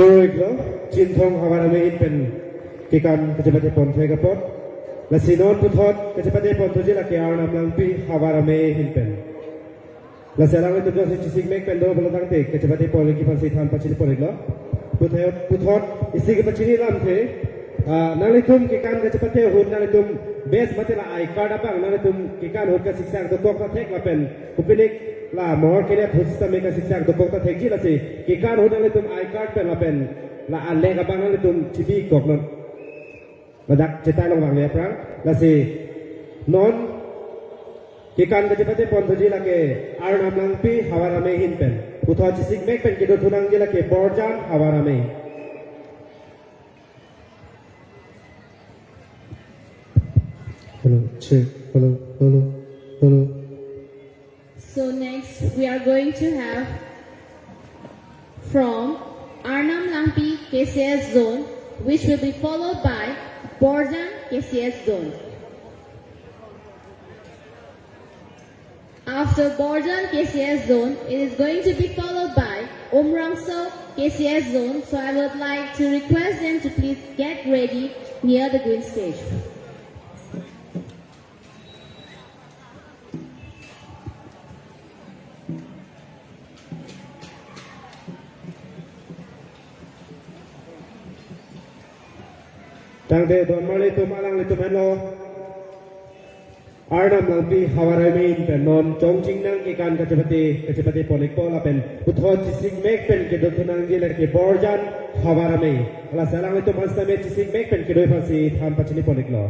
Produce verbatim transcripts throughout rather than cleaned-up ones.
Puro iklo, Chinthong Havar Amei ahin pen kekan kachepate pon thek apot. Lasi non puthot kachepate pon thuji lake Arnam Langpi Havar Amei ahin pen. Lasi alanglitum jongsi chesik mek pen do pulo tangte kachepate pon ikji aphansi than pachini pon iklo. Puthot, puthot isi kepachini alamthe, ah, nanglitum kekan kachepate ahut nanglitum best mate la I card abang nanglitum kekan ahut kasiksak dokok ta thek lapen kopinik la mohor kelet ahut sitame kasiksak dokok ta thekji lasi kekan ahut nanglitum I card pen lapen la alek abang nanglitum chibi kok non. Ladak chetai long vangve aphrang. Lasi non kekan kachepate pon thuji lake Arnam Langpi Havar Amei ahin pen. Puthot chesik mek pen kedo thu nangji lake Borjan Havar Amei. Hello, check. Hello, hello, hello. So next, we are going to have from Arnam Langpi K C S Zone, which will be followed by Borjan K C S Zone. After Borjan K C S Zone, it is going to be followed by Umrangso K C S Zone. So I would like to request them to please get ready near the green stage. Tangte don marlitum alanglitum henlo. Arnam Langpi Havar Amei ahin pen non chongchingnang kekan kachepate, kachepate pon ikpo lapen puthot chesik mek pen kedo thu nangji lake Borjan Havar Amei. Lasi alanglitum aphan sitame chesik mek pen kedo aphansi than pachini pon iklo.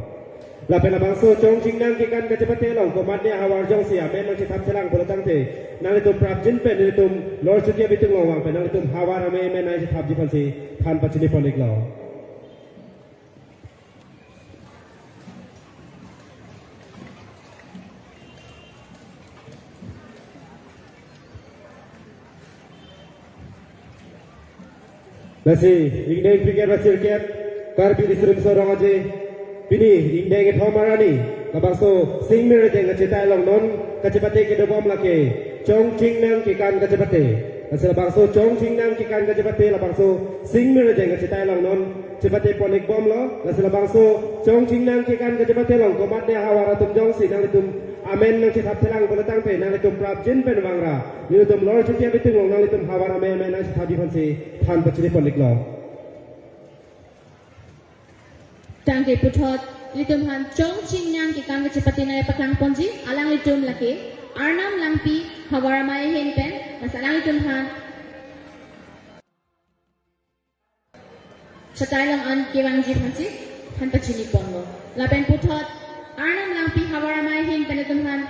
Lapen labangso chongchingnang kekan kachepate along komatne ahavar jongsi amen nangchethap thelang pulo tangte nanglitum prapjin pen nelitum Lorchuti abitung along vang pen nanglitum Havar Amei amen nangchethapji aphansi than pachini pon iklo. Lasi ingdeng phlikep ra sirkep Karbi Riso Nimso Rong Aje, pini ingdeng kethom arni labangso Singmir Rejeng kachetai along non kachepate kedobom lake chongchingnang kekan kachepate. Lasi labangso chongchingnang kekan kachepate labangso Singmir Rejeng kachetai along non chepate pon ikbomlo. Lasi labangso chongchingnang kekan kachepate along komatne ahavar atum jongsi nanglitum amen nangchethap thelang pulo tangte nanglitum prapjin pen vangra nelitum Lorchuti abitung along nanglitum Havar Amei amen nangchethapji aphansi than pachini pon iklo. Tangte puthot ilitum aphan chongchingnang kekan kachepate nangpaklang ponji alanglitum lake Arnam Langpi Havar Amei ahin pen. Lasi alanglitum aphan chetai along an kevangji aphansi than pachini ponlo. Lapen puthot Arnam Langpi Havar Amei ahin pen ilitum aphan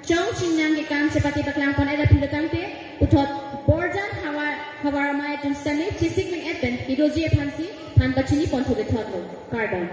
chongchingnang kekan chepate paklang pon-et aphi pulo tangte puthot Borjan Havar, Havar Amei atum sitame chesik mek pen kedoji aphansi than pachini pon thu kethotlo. Kardom.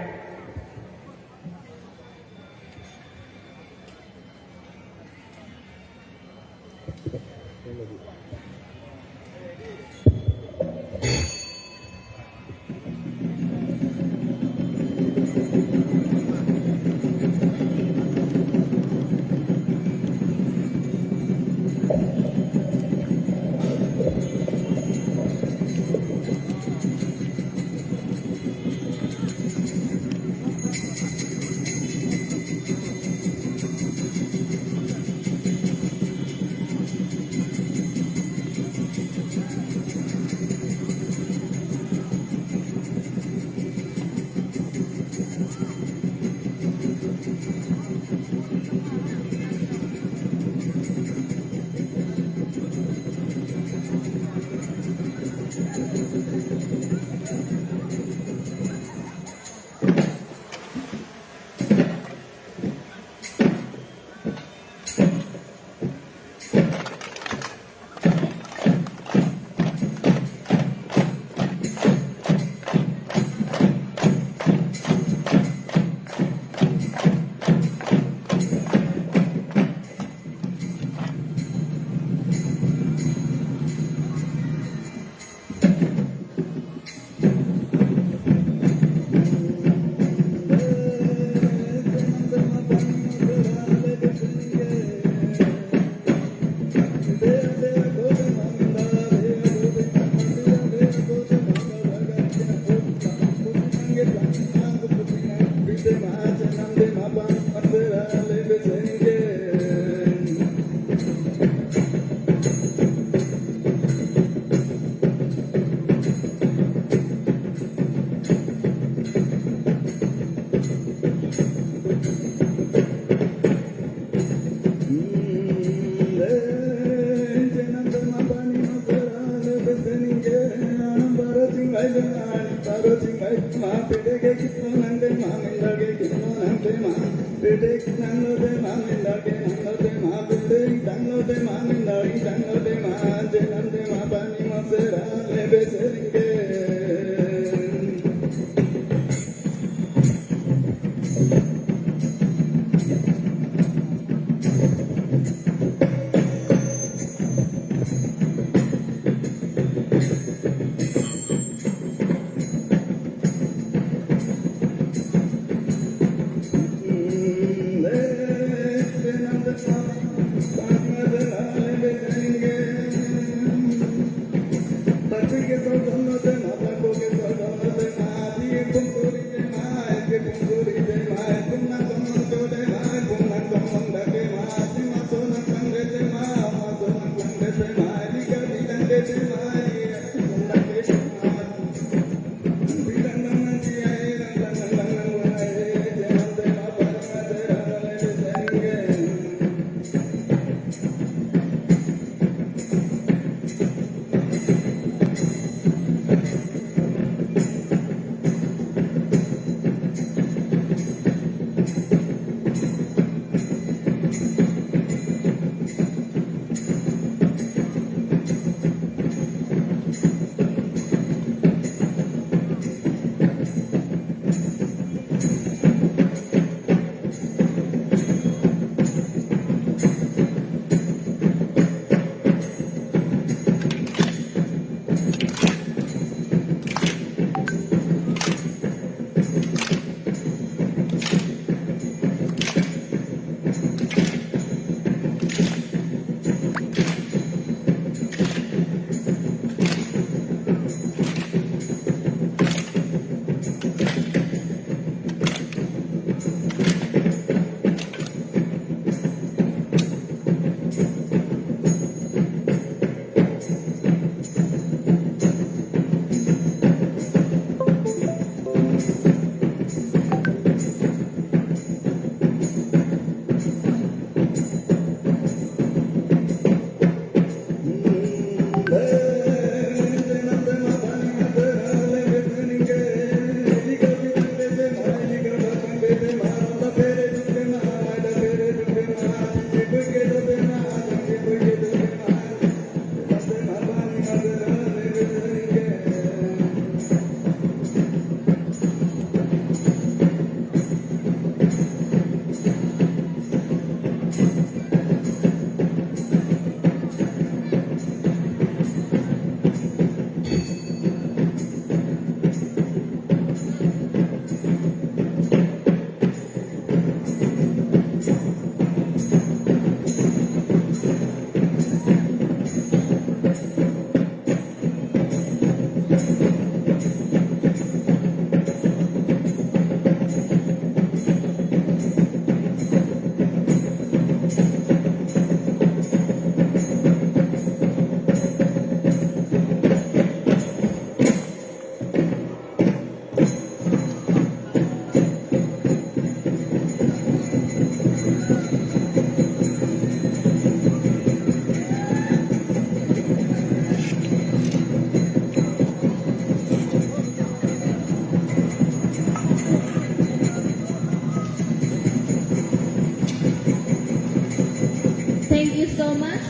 Thank you so much,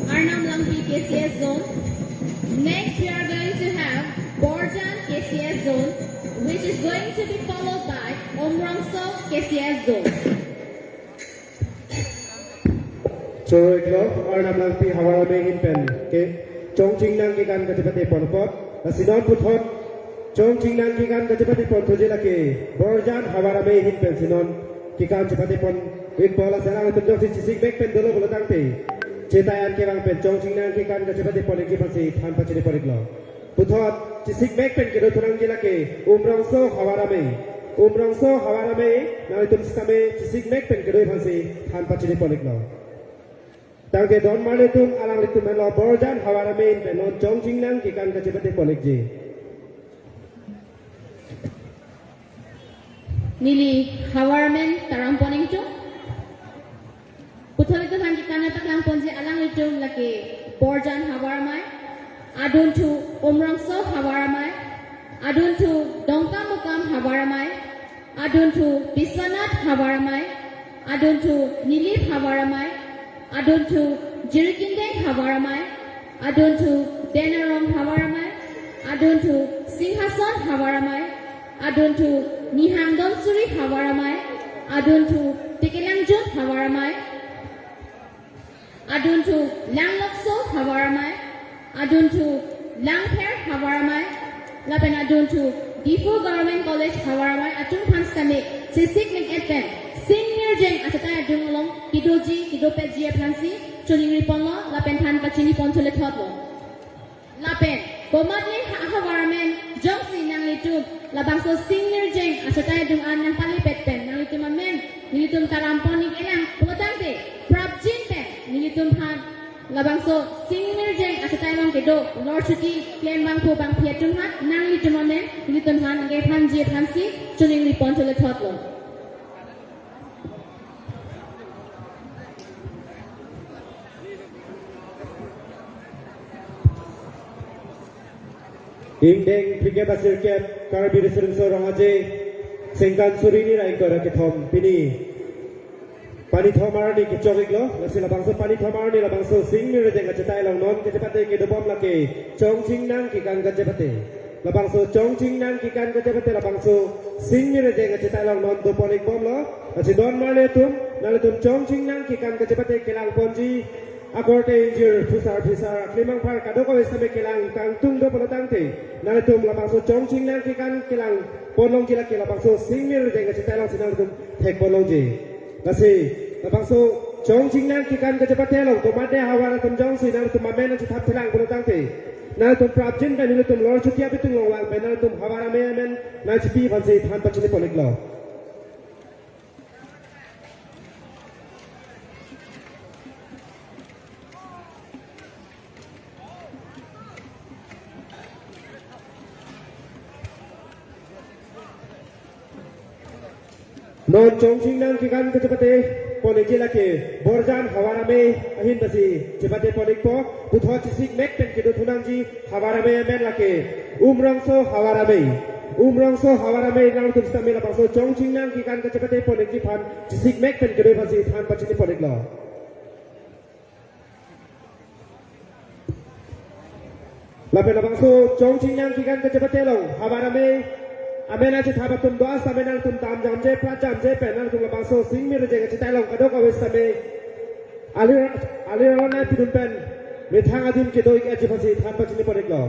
Arnam Langpi K C S Zone. Next, we are going to have Borjan K C S Zone, which is going to be followed by Umrongso K C S Zone. Choro-iklo, Arnam Langpi Havar Amei ahin pen ke chongchingnang kekan kachepate pon apot. Lasi non puthot chongchingnang kekan kachepate pon thuji lake Borjan Havar Amei ahin pensi non kekan chepate pon-ikpo. Lasi alanglitum jongsi chesikmek pen dolo pulo tangte, chetai an kevang pen chongchingnang kekan kachepate pon-ikji aphansi than pachini pon-iklo. Puthot chesikmek pen kedo thu nangji lake Umrongso Havar Amei. Umrongso Havar Amei, nanglitum sitame chesikmek pen kedo aphansi than pachini pon-iklo. Tangte don marlitum, alanglitum henlo Borjan Havar Amei ahin pen non chongchingnang kekan kachepate pon-ikji. Neli Havar Amei taram pon ingtung. Puthot ilitum aphan kekan nangpaklang ponji alanglitum lake Borjan Havar Amei, adunthu Umrongso Havar Amei, adunthu Dongkamukam Havar Amei, Adunthu Biswanath Havar Amei, adunthu Nilip Havar Amei, adunthu Jirikindeng Havar Amei, adunthu Denarong Havar Amei, adunthu Singhason Havar Amei, adunthu Nihang Donsuri Havar Amei, adunthu Tekelangjun Havar Amei, adunthu Langlokso Havar Amei, adunthu Langpher Havar Amei, lapen adunthu Diphu Government College Havar Amei atum aphan sitame chesik mek-et pen Sing Mirjeng achetai adung along kedoji kedopetji aphansi choningri ponlo lapen than pachini pon chole thotlo. Lapen komatne ha- havar amen jongsi nanglitum labangso Sing Mirjeng achetai adung an nangpalipet pen nanglitum amen nelitum taram pon-ik-elang pulotangte, prapjin pen nelitum aphan labangso Sing Mirjeng achetai along kedo lorchuti klem bangphu bangphi atum aphan nanglitum amen nelitum aphan nangkephanji aphansi choningri pon chole thotlo. Ingdeng phlikep asirkep Karbi Riso Nimso Rong Aje, Sengkan suri hini ra ingkoi ra kethom, pini Panithom arni kechok-iklo, lasi labangso Panithom arni labangso Sing Mirjeng achetai along non kachepate kedobom lake Chongchingnang Kekan Kachepate. Labangso Chongchingnang Kekan Kachepate labangso Sing Mirjeng achetai along non dopon-ik bomlo. Lasi don marli atum, nanglitum Chongchingnang Kekan Kachepate kelang ponji akorte ingjir, phusar phisar, aklimang phar kadokave sitame kelang kangtung do pulotangte, nanglitum labangso Chongchingnang Kekan kelang pon longji lake labangso Sing Mirjeng achetai alongsi nanglitum thek pon longji. Lasi labangso Chongchingnang Kekan Kachepate along komatne havar atum jongsi nanglitum amen nangchethap thelang pulotangte, nanglitum prapjin pen nelitum lorchuti abitung along vang pen nanglitum havar amei amen nangchepi aphansi than pachini pon-iklo. Non Chongchingnang Kekan Kachepate pon-ikji lake Borjan havar amei ahin pensi chepate pon-ikpo. Puthot chesik mek pen kedo thu nangji havar amei amen lake Umrongso havar amei. Umrongso havar amei, nangtum sitame labangso Chongchingnang Kekan Kachepate pon-ikji aphan chesik mek pen kedo aphansi than pachini pon-iklo. Lapen labangso Chongchingnang Kekan Kachepate along havar amei amen nangchethap atum do-an sitame nangtum dam jamje prat jamje pen nangtum labangso Sing Mirjeng achetai along kadokave sitame alir alir along nangpidun pen methang adim kedo-ik-etji aphansi than pachini pon-iklo.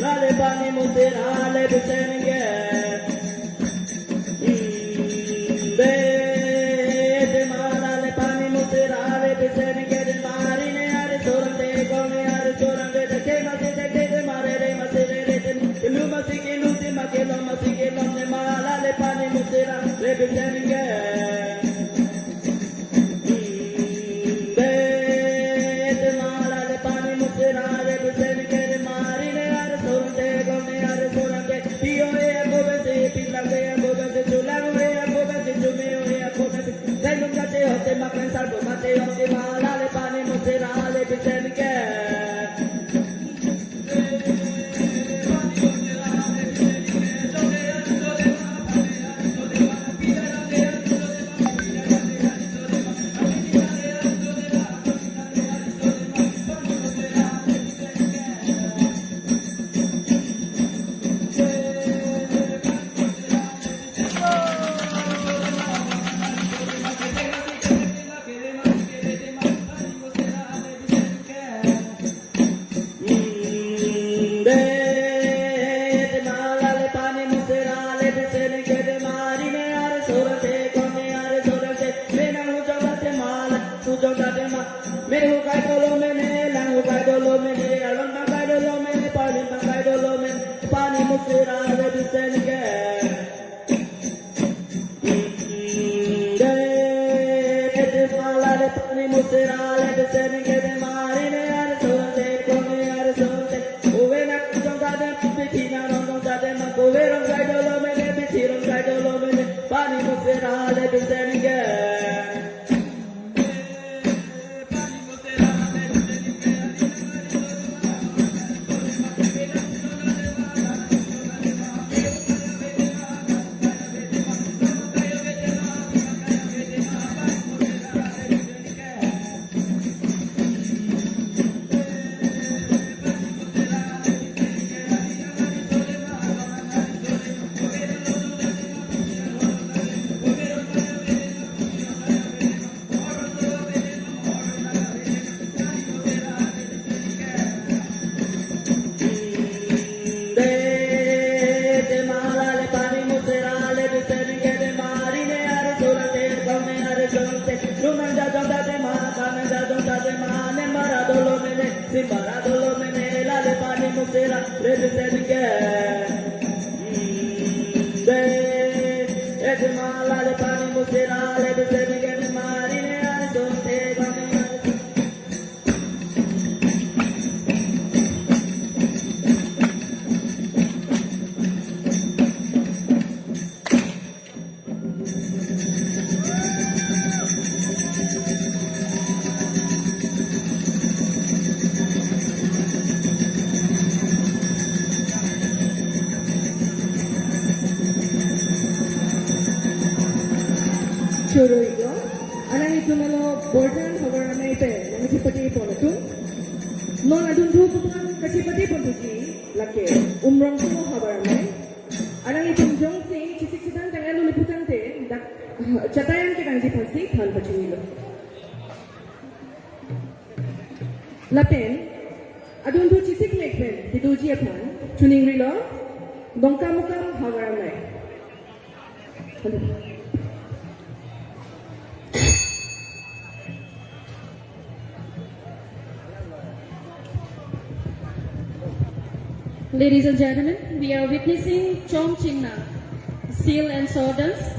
Le pani musera le bisen ke. Mm, de, de mala le pani musera le bisen ke de mari ne are sorang de kong ne are sorang de de ke masi de ke de mare re masi re re de ke lu masi ke lu de ma ke lo masi ke lo ne mala le pani musera le bisen ke. Choro iklo, alanglitum alo Borjan Havar Amei pen nangchipate pon atum. Non adunthu keplang kachipate pon thuji lake Umrongso Havar Amei. Alanglitum jongsi chesik chethan tang alo le pu tangte dak Chatayan kedangji aphansi than pachinilo. Lapen adunthu chesik mek pen kedoji aphan choningrilo Dongkamukam Havar Amei. Ladies and gentlemen, we are witnessing Chom Chingna, seal and sawdust.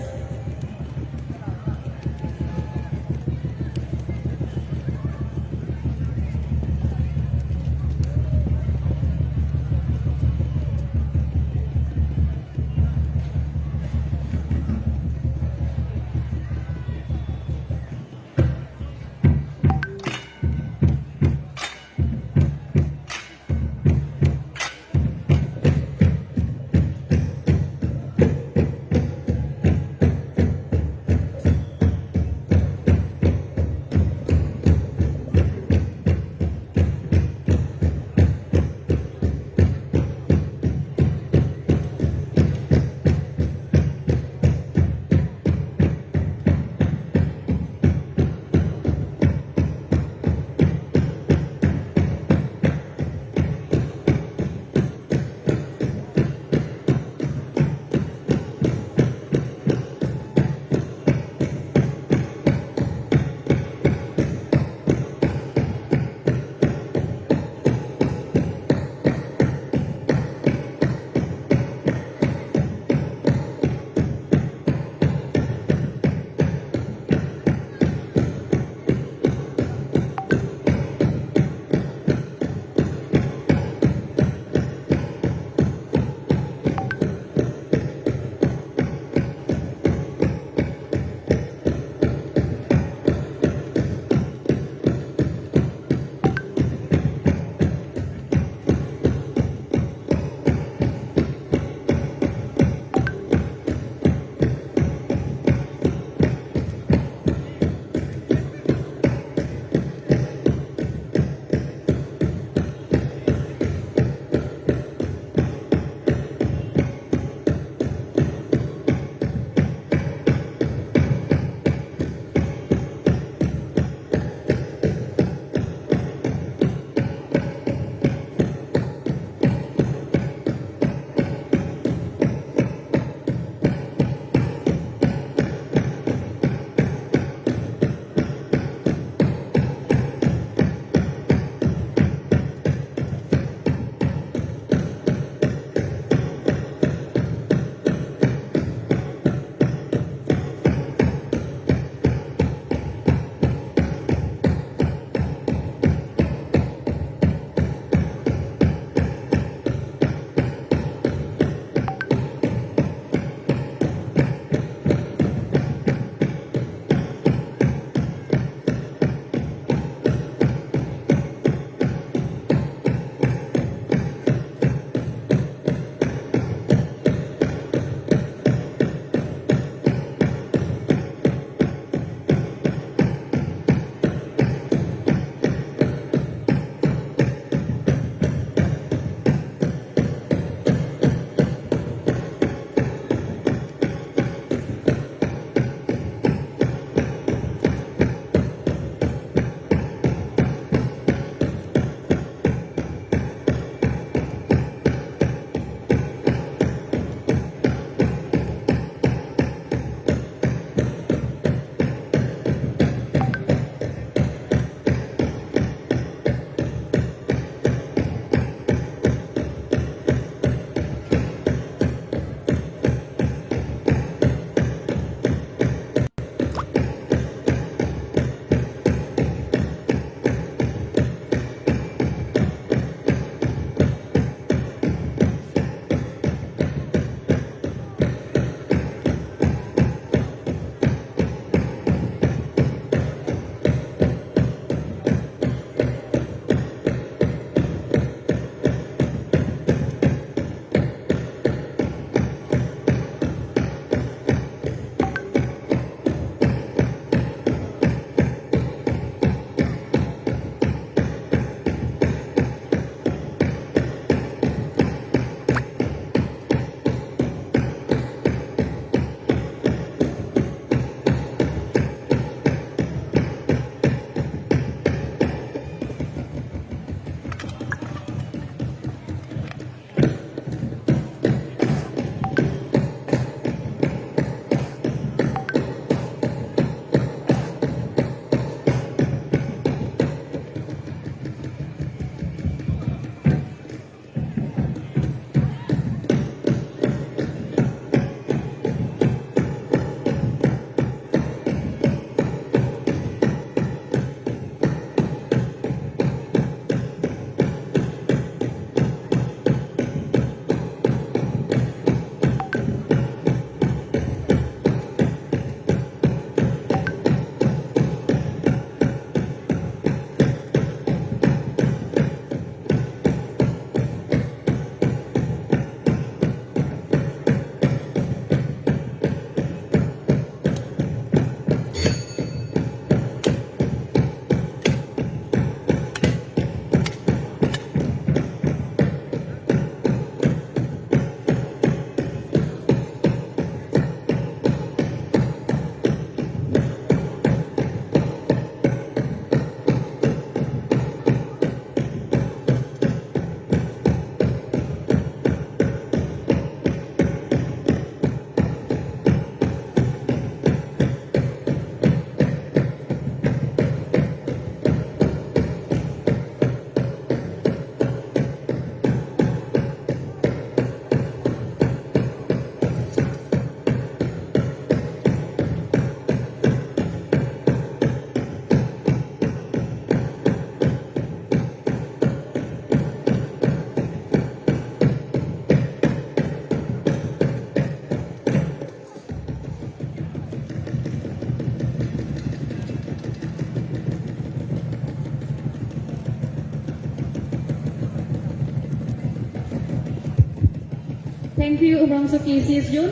Thank you, Umrongso K C S U.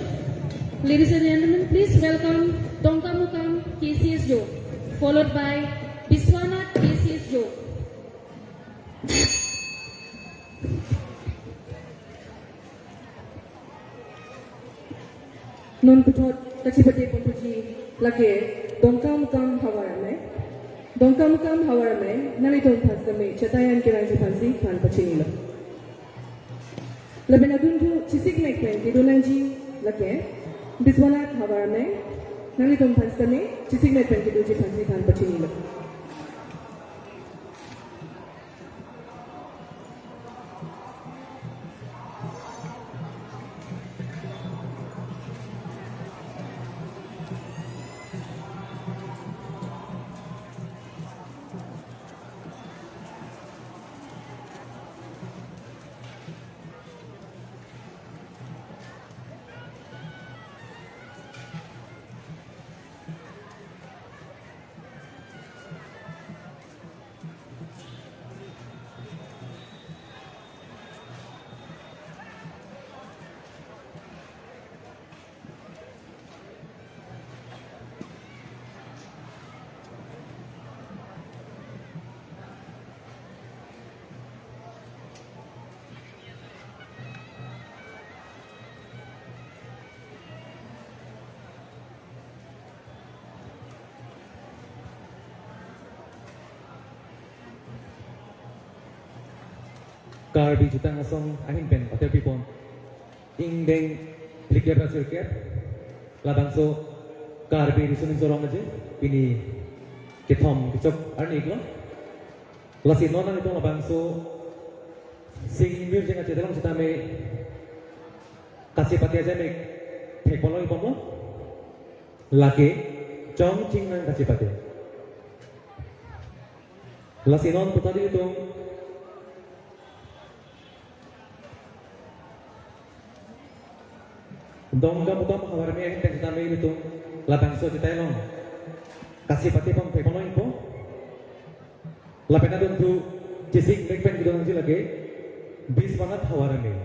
Ladies and gentlemen, please welcome Dongkamukam K C S U, followed by Biswanath K C S U. Non puthot kachipate ponpuji lake Dongkamukam Havar Amei. Dongkamukam Havar Amei, nanglitum aphan sitame chetayan kerangji aphansi than pachinilo. Lapen adunthu chesikmek pen kedun nangji lake Biswanath Havar Amei, nanglitum aphan sitame chesikmek pen kedunji aphansi than pachinilo. Karbi Jutang Asong ahin pen paterpipon ingdeng phlikep ra sirkep labangso Karbi Riso Nimso Rong Aje pini kethom kechok arni iklo. Lasi non nanglitum labangso sing mirjeng achetelong sitame kachipate ajamek thekpolo iponlo. Lake chongching nang kachipate. Lasi non puthot ilitum Dongkamukam Havar Amei ahin pen sitame ilitum labangso chetelong kachipate pon thekpolo ipo. Lapen adunthu chesikmek pen kedun nangji lake Biswanath Havar Amei.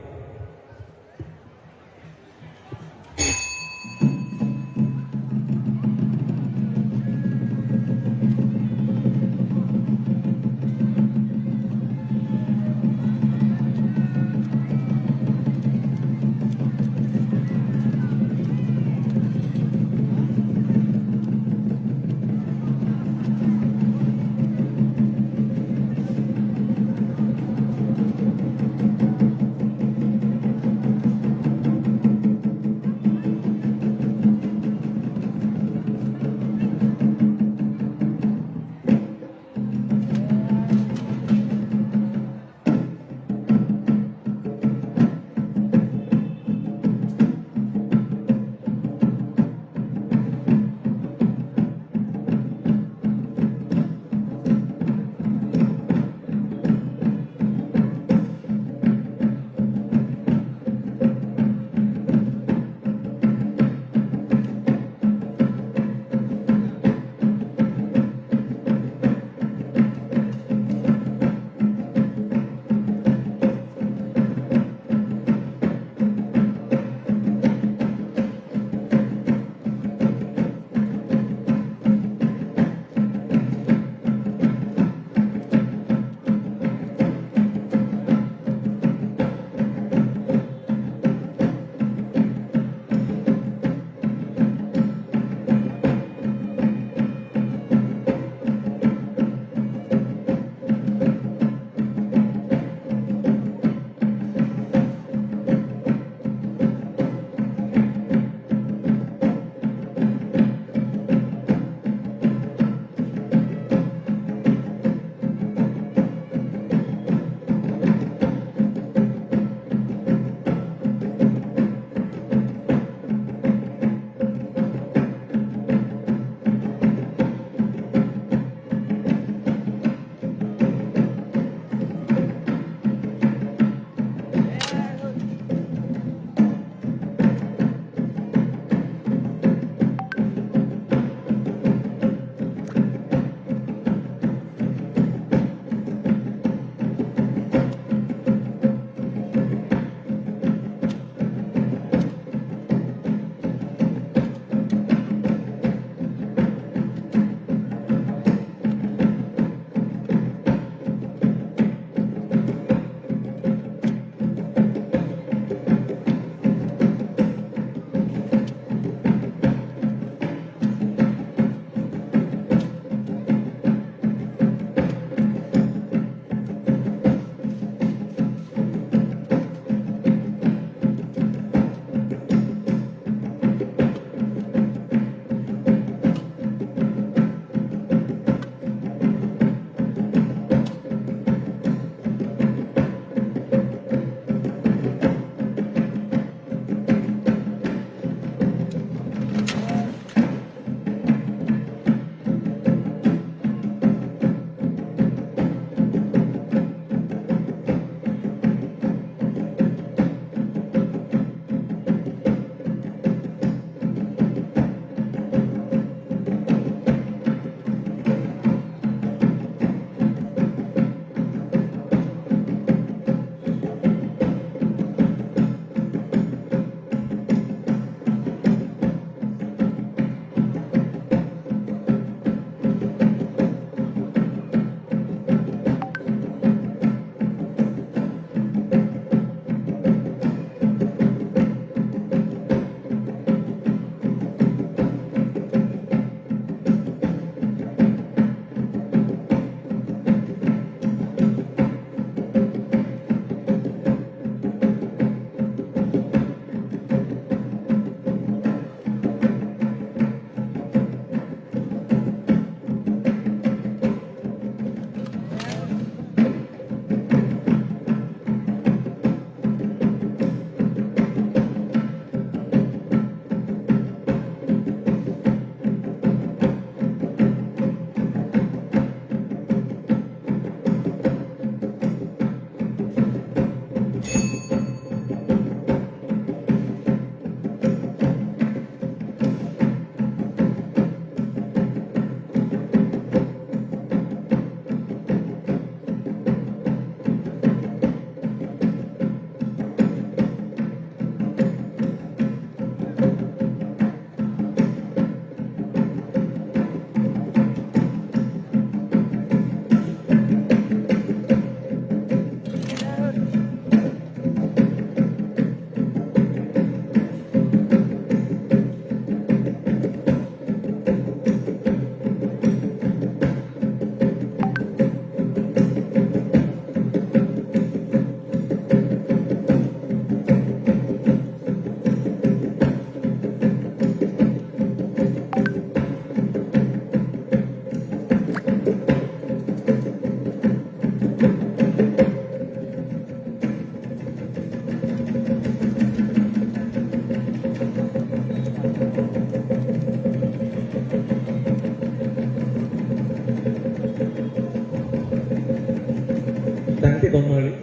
Tonmali.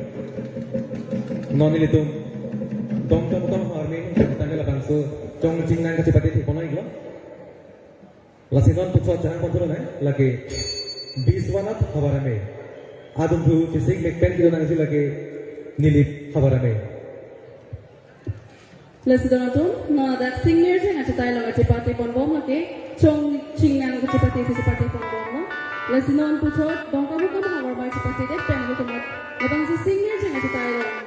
Non ilitum Dongkamukam Havar Amei, tanggal labangso Chong Chingnang kachepate thekponlo. Lasi non puthot chehang ponpo nang, lake Biswanath Havar Amei. Adunthu chesik mek pen kedonangji lake Nilip Havar Amei. Lasi don atum, non ladak Singmirjeng achetai along kachepate ponbom lake, Chong Chingnang kachepate si chepate ponbomlo. Lasi non puthot Dongkamukam Havar Amei chepate det pen ilitum labangso Singmirjeng achetai along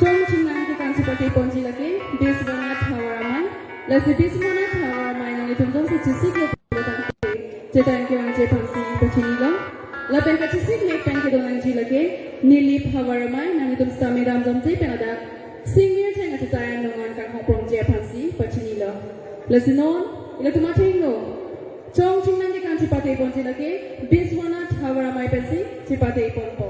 Chong Chingnang kekan chepate ponji lake Biswanath Havar Amei. Lasi Biswanath Havar Amei nanglitum jongsi chesiklo pulo tangte, chethan kevangji aphansi pachinilo. Lapen kachesik mek pen kedonangji lake Nilip Havar Amei, nanglitum sitame damdamji pen ladak Singmirjeng achetai anong an kanghon prongji aphansi pachinilo. Lasi non ilitum athengno Chong Chingnang kekan chepate ponji lake Biswanath Havar Amei pensi chepate ponpo.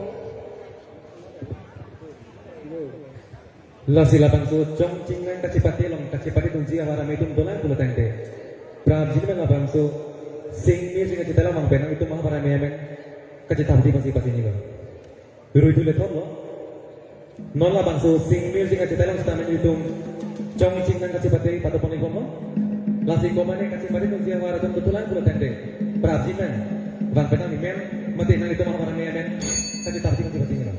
Lasi labangso Chong Chingnang kachepate along kachepate dunji Havar Amei atum dolang pulo tangte, prapjin pen labangso Singmirjeng achetai along vang pen nanglitum Havar Amei amen kachethapji aphansi pachinilo. Ruitu lethotlo. Non labangso Singmirjeng achetai along sitame ilitum Chong Chingnang kachepate padoponbomlo. Lasi komane kachepate dunji Havar atum dolang pulo tangte, prapjin pen vang pen nangli men mate nanglitum Havar Amei amen kachethapji aphansi pachinilo.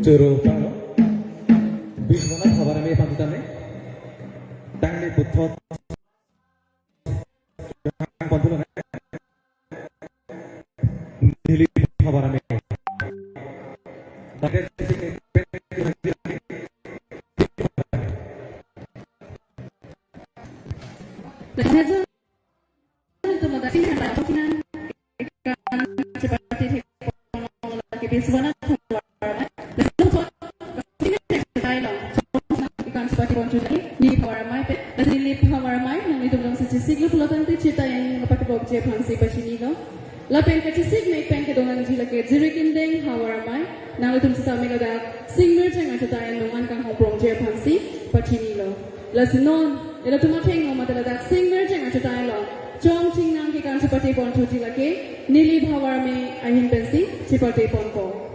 Choro palo. Biswanath Hawarame aphan sitame. Tangli puthot. Pon pulo na. Nilip Hawarame. Lasi ajo, tum ada sing ada apa kinan ikan seperti di ke Biswanath Hawarame. Lasi ajo, sing ada ikan seperti pon chunai, Nilip Hawarame pen. Lasi Nilip Hawarame, nanglitum jongsi chesiklo pulotangte chita yang apa ke bokje aphansi pachinilo. Lapen kachesik mek pen kedonangji lake Jirikindeng Hawarame, nanglitum sitame ladak Singmirjeng achota en nungan kanghong prongje aphansi pachinilo. Lasi non, ilitum athengno mate ladak Singmirjeng achota en lo chong chingnang kekan chepate pon thuji lake Nilip Hawarame ahin pensi chepate ponpo.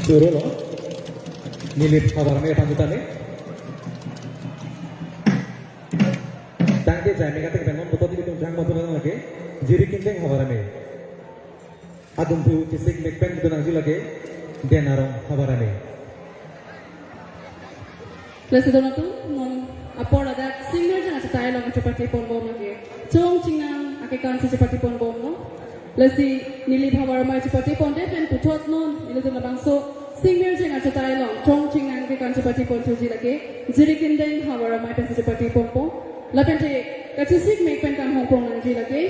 Choro lo. Nilip Havar Amei aphan chetame. Tangte jai mega tek non botot nelitum jang motor lake. Jiri Kindeng Havar Amei. Adunthu chesik mek pen kedun nangji lake. Den Arong Havar Amei. Lasi don atum, non apor ladak Sing Mirjeng achetai along chepate ponbom lake. Chong Chingnang akekan si chepate ponbomlo. Lasi Nilip Havar Amei chepate pondet pen puthot non, nelitum labangso Sing Mirjeng achetai along Chong Chingnang akekan chepate ponthuji lake. Jiri Kindeng Havar Amei pensi chepate ponpo. Lapente kachesik mek pen kanghong pon nangji lake.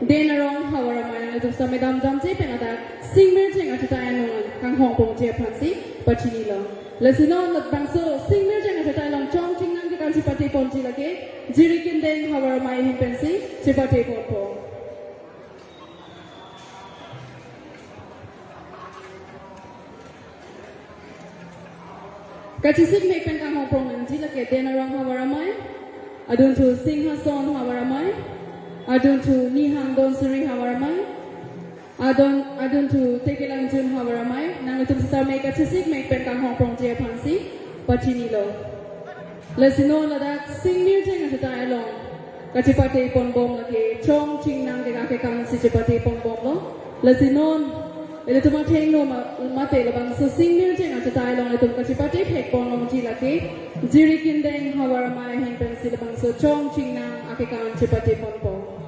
Den Arong Havar Amei, nangtum sita medam damji pen ladak Sing Mirjeng achetai along kanghong ponji aphansi pachinilo. Lasi non labangso Sing Mirjeng achetai along Chong Chingnang akekan chepate ponji lake, Jiri Kindeng Havar Amei ahin pensi chepate ponpo. Kachesik mek pen kanghong pon nangji lake Den Arong Havar Amei, adunthu Singhason Havar Amei, adunthu Nihang Donsuri Havar Amei, adon adunthu Tekelangjun Havar Amei, nanglitum sitame kachesik mek pen kanghong ponji aphansi pachinilo. Lasi non ladak Sing Mirjeng achetai along kachepate ponbom lake Chong Chingnang akekan si chepate ponbomlo. Lasi non ilitum athengno ma-, mate labangso Sing Mirjeng achetai along ilitum kachepate thek pon longji lake Jiri Kindeng Havar Amei ahin pensi labangso Chong Chingnang akekan chepate ponpo.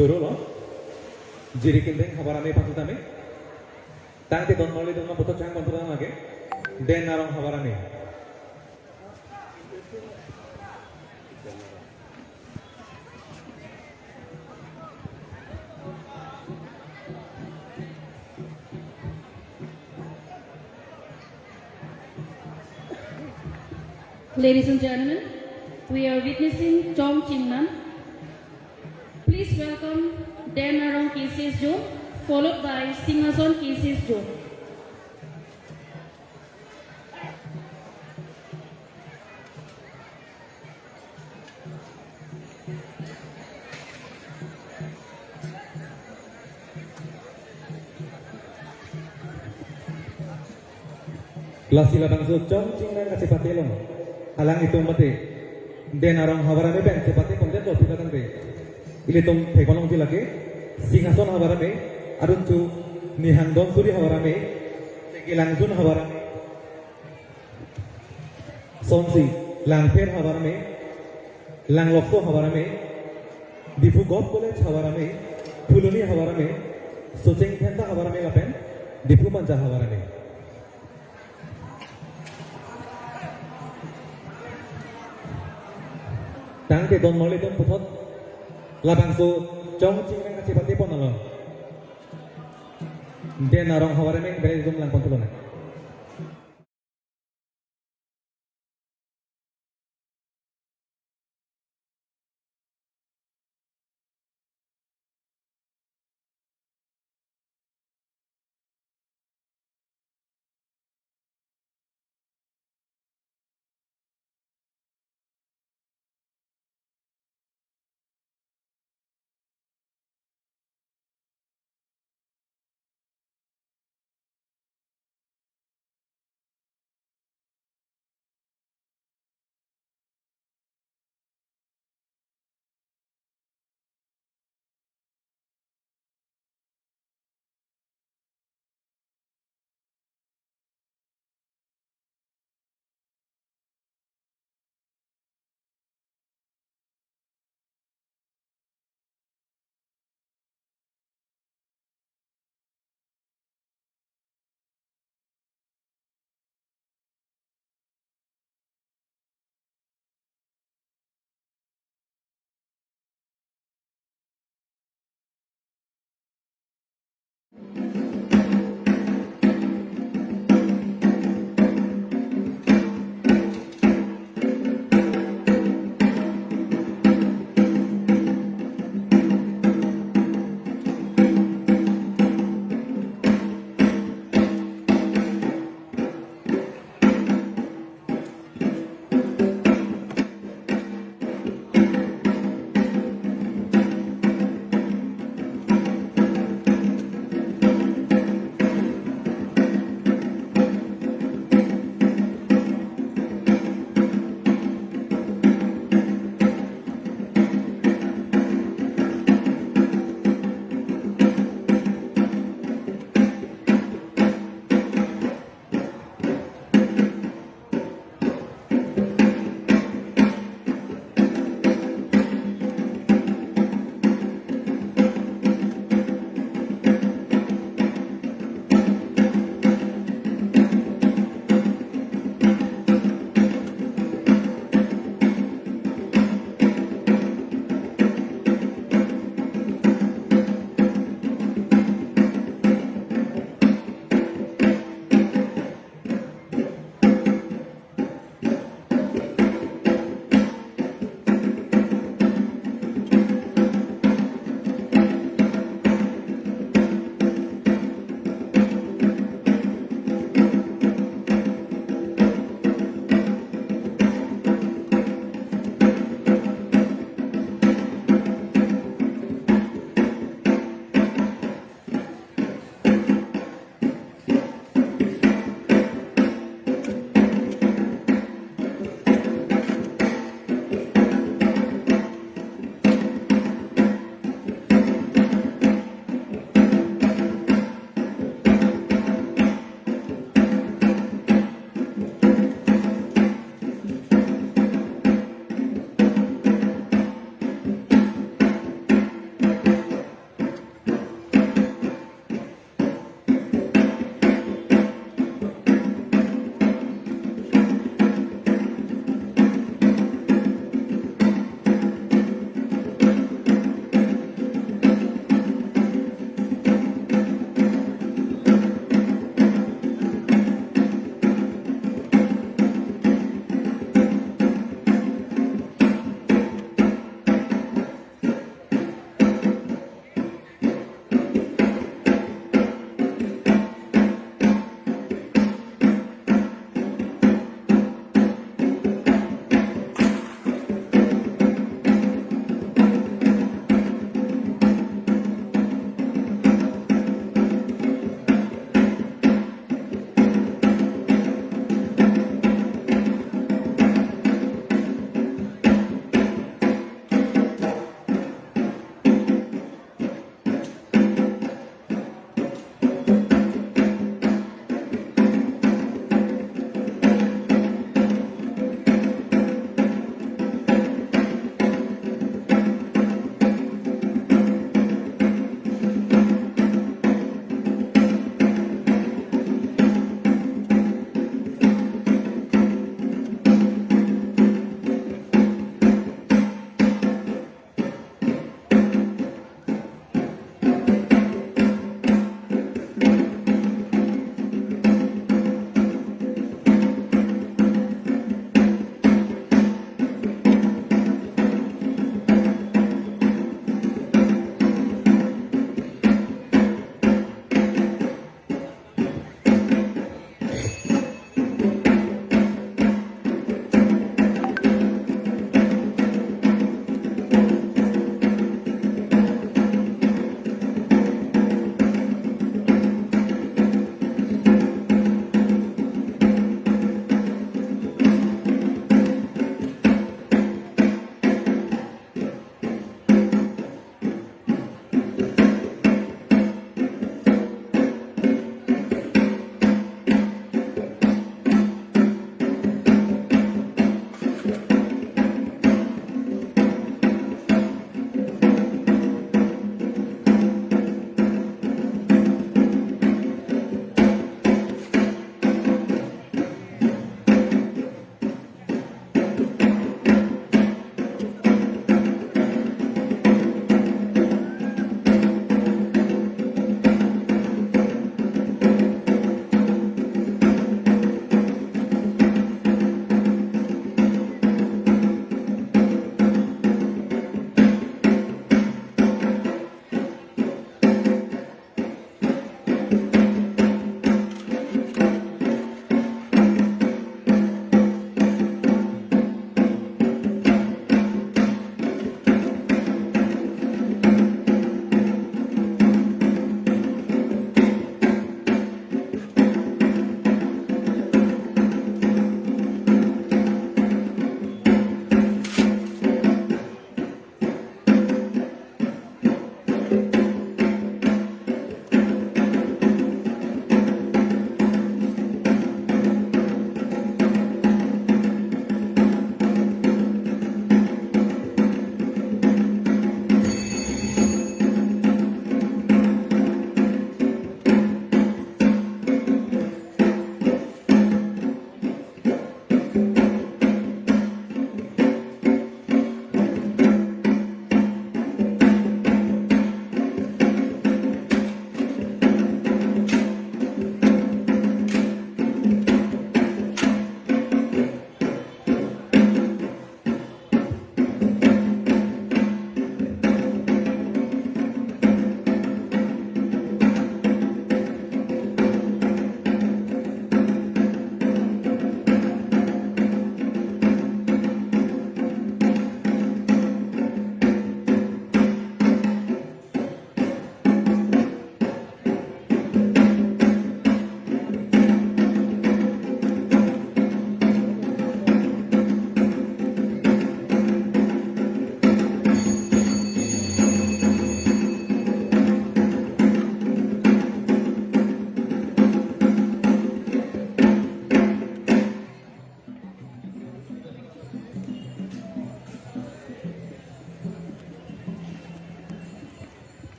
Doro lo. Jirikindeng havar ame pathu tame. Tangte don marli don puthot chang pon thu tame lake. Den Arong havar ame. Ladies and gentlemen, we are witnessing Chong Chingman. Please welcome Den Arong K C S Zone, followed by Singhason K C S Zone. Lasi labangso Chong Chingman kachepate along, alanglitum mate Den Arong havar ame pen chepate pondet lo pi tangte, ilitum theklongji lake Singhason havar ame, arunchu Nihang Donsuri havar ame, Langsun havar ame, sonsi Langpher havar ame, Langlokso havar ame, Diphu Govt College havar ame, Phuloni havar ame, Socheng Dhenta havar ame lapen Diphu Manja havar ame. Tangte don marli don puthot labangso Chong Chingman kachepate pon along Den Arong havar ame bere dum lang pon thu lonang.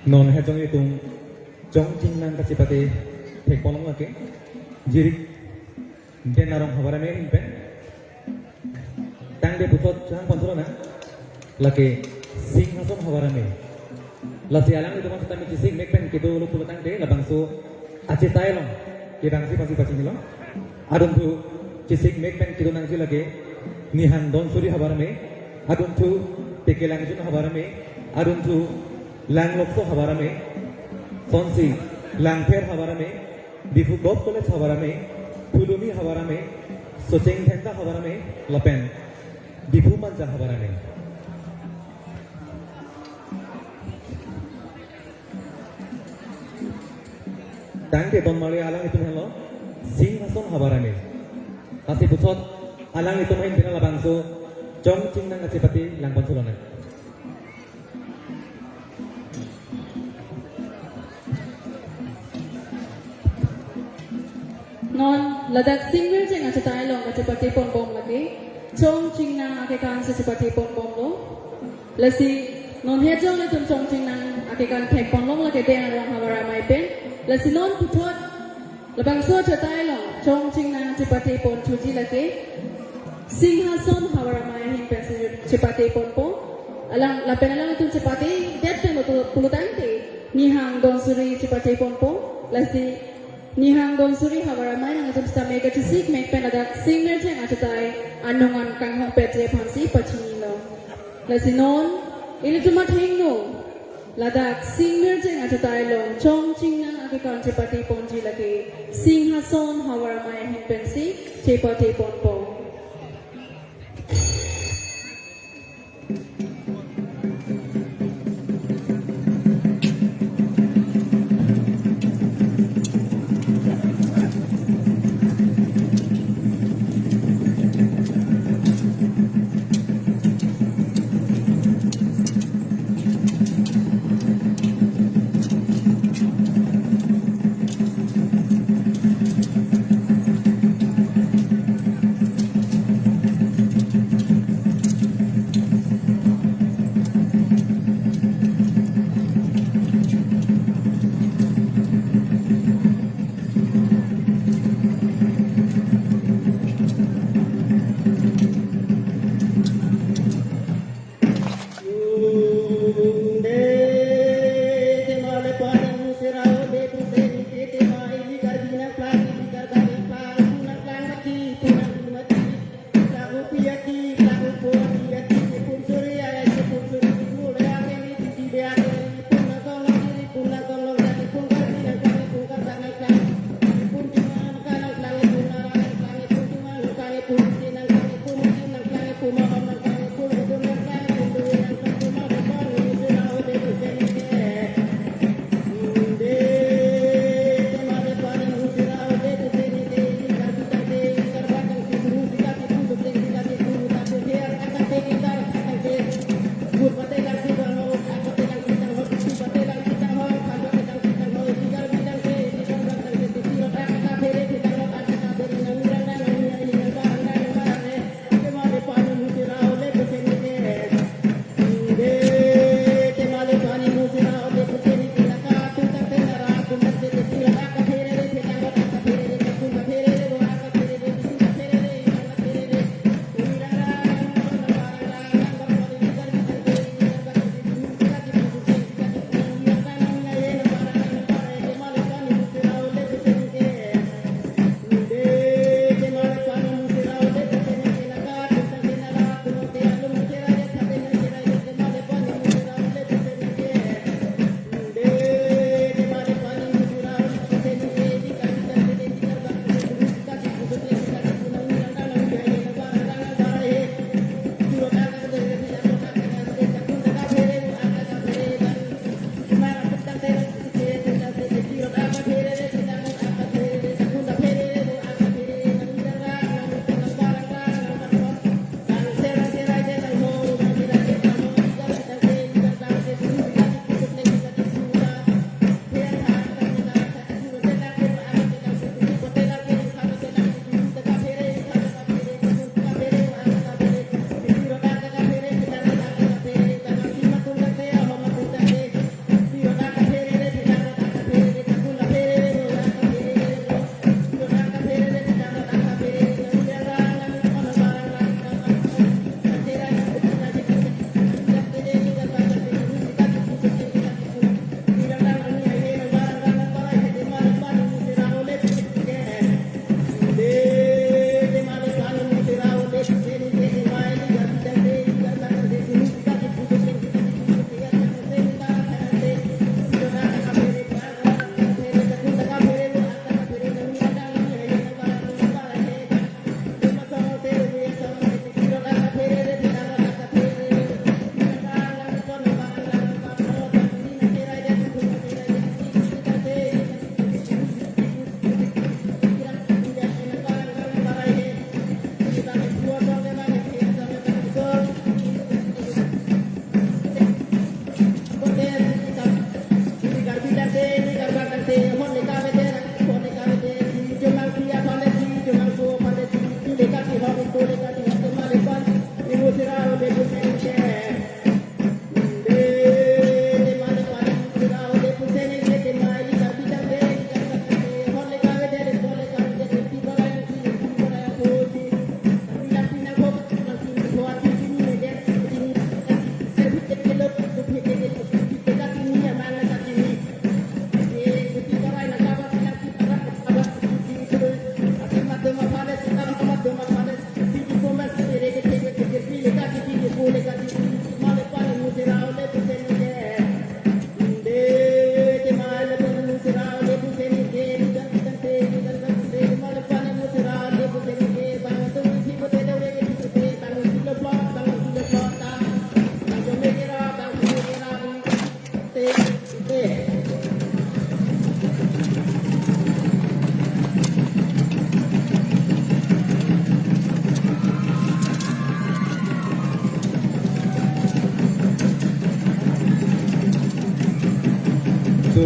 Non hejong itum chongchingnang kachepate thekponlong lake Jirik Den Arong havar amei ahin pen. Tangte puthot chehang ponchulonang lake Singhason havar amei. Lasi alanglitum sitame chesik mek pen kedolo pulo tangte labangso achetai along kevangsi pasi pachinilo. Adunthu chesik mek pen kedo nangji lake Nihang Donsuri havar amei, adunthu Teke Langjun havar amei, adunthu Langlokso havar amei, sonsi Langpher havar amei, Diphu Govt College havar amei, Phuloni havar amei, Socheng Dhenta havar amei, lapen Diphu Manja havar amei. Tangte don mari alanglitum henlo Singhason havar amei. Lasi puthot alanglitum ahin pen labangso chongchingnang kachepate lang ponchulonang. Non ladak Singmirjeng achetai along kachepate ponbom lake chongchingnang akekan si chepate ponbomlo. Lasi non hejong itum chongchingnang akekan thekponlong lake Den Arong havar amei pen. Lasi non puthot labangso achetai along chongchingnang chepate ponthuji lake Singhason havar amei ahin pensi chepate ponpo. Alang lapen alanglitum chepate det pen pulo tangte Nihang Donsuri chepate ponpo. Lasi Nihang Donsuri havar amei nangtum sitame kachesik mek pen ladak Singmirjeng achetai anung an kanghong pet aphansi pachinilo. Lasi non ilitum athengno ladak Singmirjeng achetai along chongchingnang akekan chepate ponji lake Singhason havar amei ahin pensi chepate ponpo.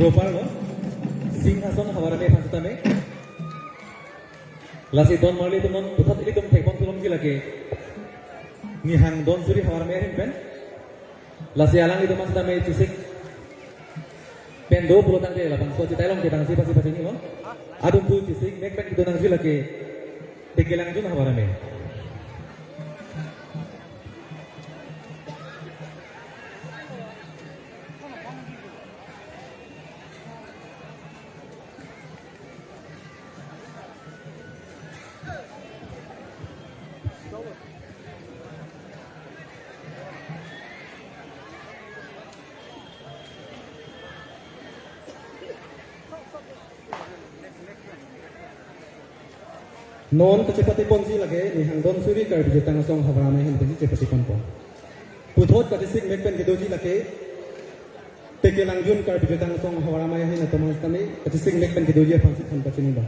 Properlo, Singhason havar amei aphan sitame. Lasi don marli atum non puthot ilitum thekpon thulongji lake Nihang Don Suri havar amei ahin pen. Lasi alanglitum aphan sitame chesik pen do pulo tangte labangso achitai along kedang si pasi pasi ni lo. Adung tu chesik mek pen kedo nangji lake Tekelangjun havar amei. Non kachepate ponji lake Nihang Don Suri Karbi Jutang Asong havar amei ahin pensi chepate ponpo. Puthot kachesik mek pen kedoji lake Tekelangjun Karbi Jutang Asong havar amei ahin atum aphan sitame kachesik mek pen kedoji aphansi than pachini ba.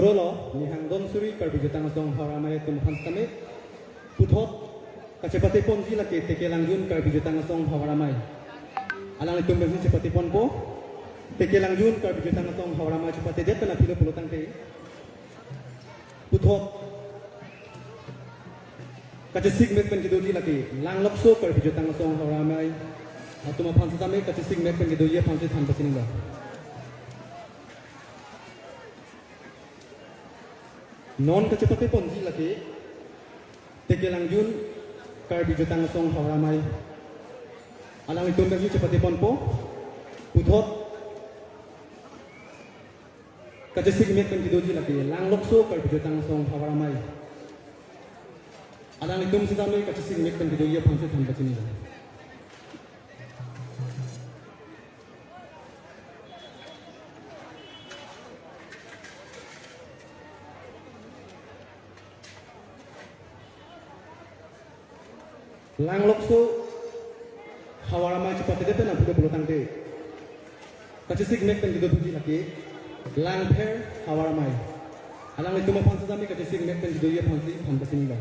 Rolo, Nihang Donsuri Karbi Jutang Asong Havar Amei atum aphan sitame puthot kachepate ponji lake Teke Langjun Karbi Jutang Asong Havar Amei. Alanglitum pensi chepate ponpo. Teke Langjun Karbi Jutang Asong Havar Amei chepate det pen aphi lo pulo tangte, puthot kachesik mek pen kedoji lake Langlokso Karbi Jutang Asong Havar Amei atum aphan sitame kachesik mek pen kedoji aphansi than pachinilo. Non kachepate ponji lake Teke Langjun Karbi Jutang Asong Havar Amei. Alanglitum pensi chepate ponpo. Puthot kachesik mek pen kedoji lake Langlokso Karbi Jutang Asong Havar Amei. Alanglitum sitame kachesik mek pen kedoji aphansi than pachinilo. Langlokso Havar Amei chepate det pen aphi lo pulo tangte, kachesik mek pen kedoji lake Langpher Havar Amei. Alanglitum aphan sitame kachesik mek pen kedoji aphansi than pachinilo.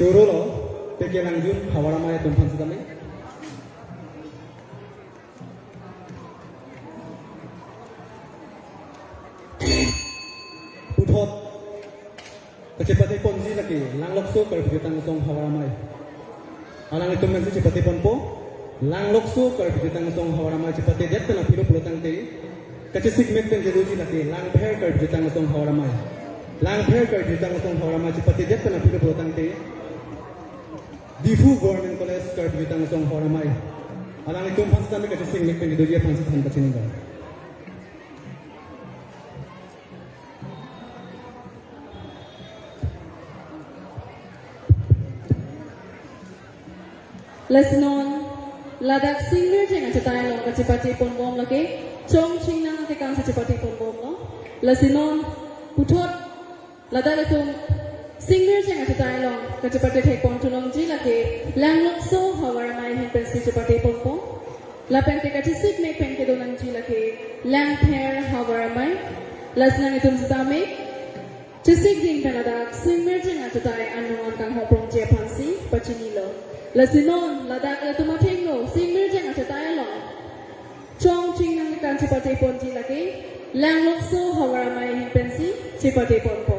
Choro lo, P K Langjun, Havar Amei atum aphan sitame. Puthot kachepate ponji lake Langlokso Karbi Jutang Asong Havar Amei. Alanglitum pensi chepate ponpo. Langlokso Karbi Jutang Asong Havar Amei chepate det pen aphi lo pulo tangte, kachesik mek pen kedoji lake Langpher Karbi Jutang Asong Havar Amei. Langpher Karbi Jutang Asong Havar Amei chepate det pen aphi lo pulo tangte, Diphu Government College Karbi Jutang Asong Havar Amei. Alanglitum aphan sitame kachesik mek pen kedoji aphan si than kachinilo. Lasi non, ladak singmirjeng achetai along kachepate ponbom lake, Chong Chingnang atekang si chepate ponbomlo. Lasi non, puthot, ladak ilitum singmirjeng achetai along kachepate thek pon thu longji lake, Langlokso Havar Amei ahin pensi chepate ponpo. Lapen te kachesik mek pen kedo nangji lake Langpher Havar Amei. Lasi nanglitum sitame chesik ding pen ladak singmirjeng achetai anung an kangho prongji aphan si pachinilo. Lasi non ladak ilitum athengno singmirjeng achetai along Chong Chingnang atekang chepate ponji lake Langlokso Havar Amei ahin pensi chepate ponpo.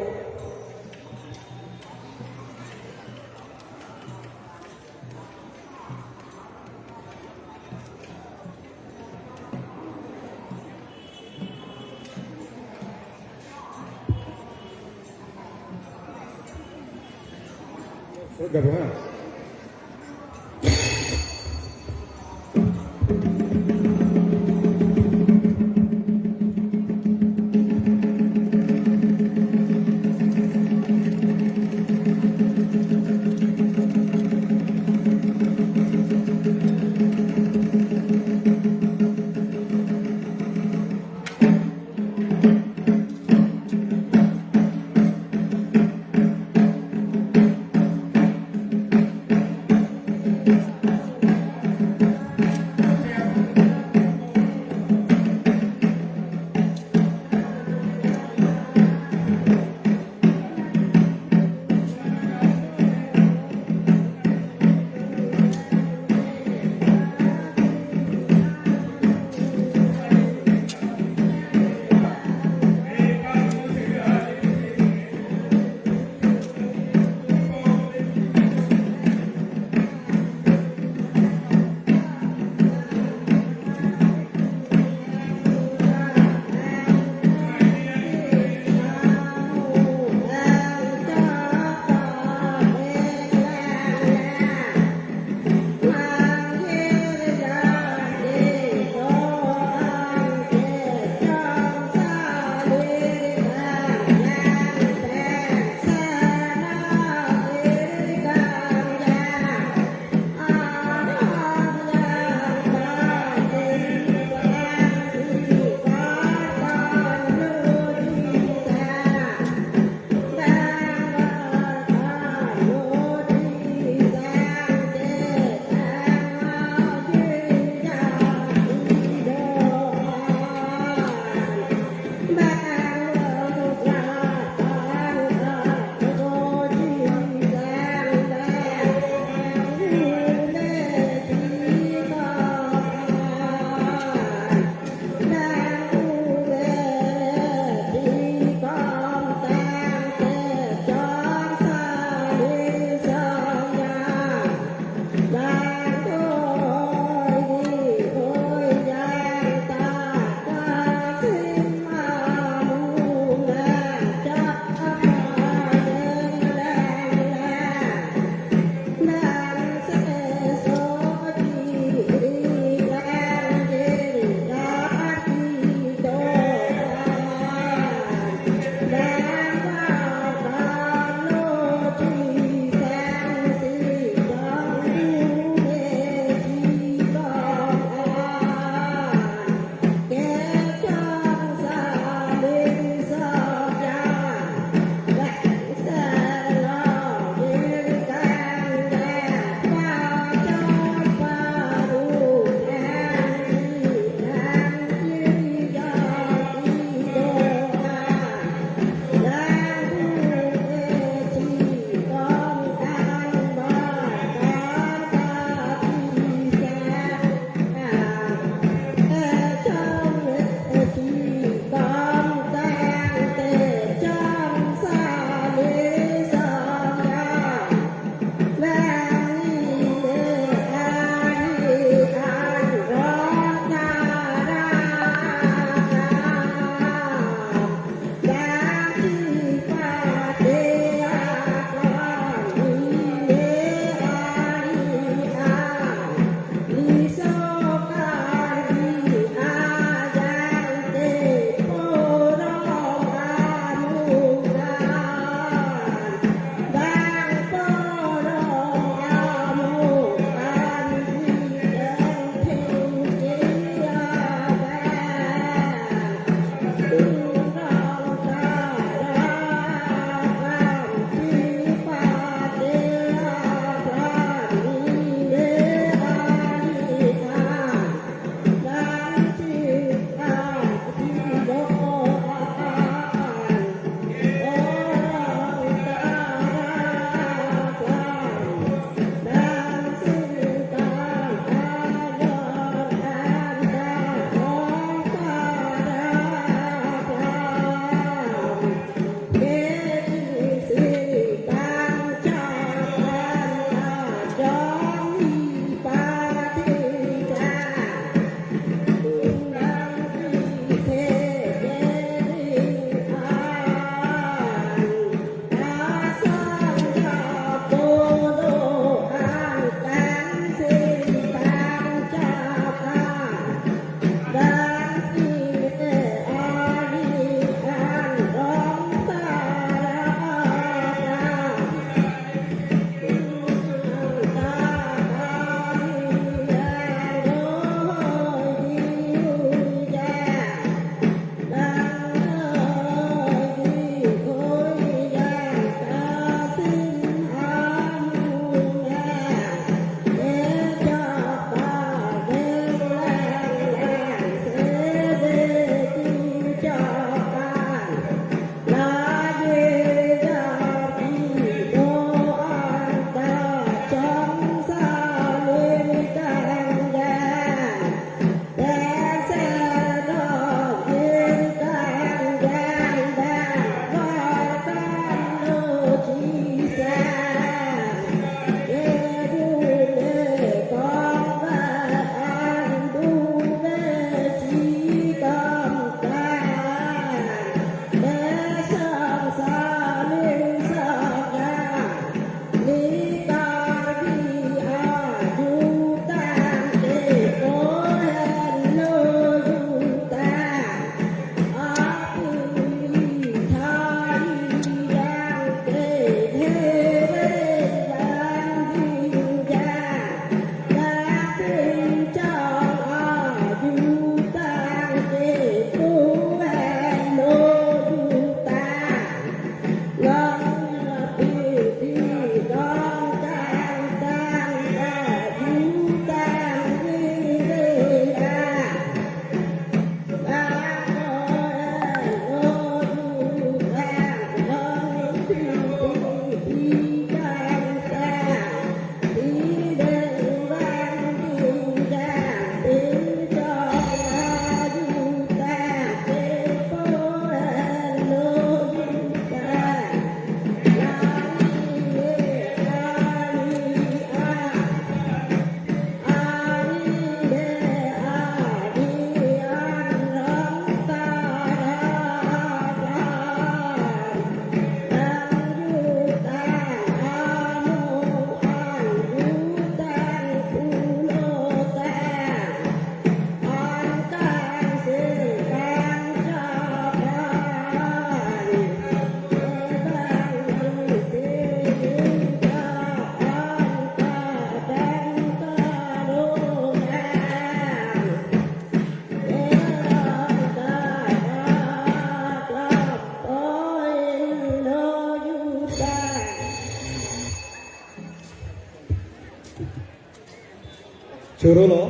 Turo lo,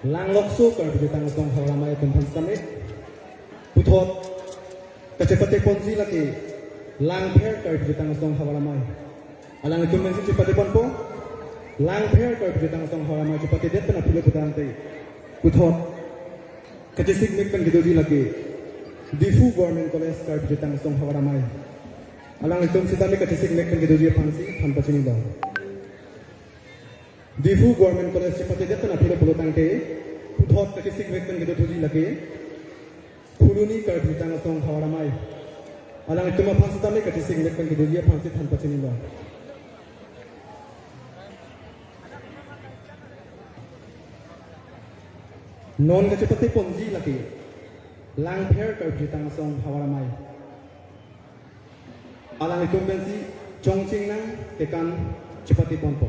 Langlokso Karbi Jutang Asong Havar Amei atum aphan sitame puthot kachepate ponji lake Langpher Karbi Jutang Asong Havar Amei. Alanglitum pensi chepate ponpo. Langpher Karbi Jutang Asong Havar Amei chepatedet pen aphi lo putangte, puthot kachesik mek pen kedoji lake Diphu Government College Karbi Jutang Asong Havar Amei. Alanglitum sitame kachesik mek pen kedoji aphansi than pachini lo. Diphu Government College chepatedet pen aphi lo pulotangte, puthot kachesik mek pen kedo thuji lake Phuloni Karbi Jutang Asong Havar Amei. Alanglitum aphan sitame kachesik mek pen kedoji aphansi than pachini lo. Non kachepate ponji lake Langpher Karbi Jutang Asong Havar Amei. Alanglitum pensi chongcheng nang kekan chepate ponpo.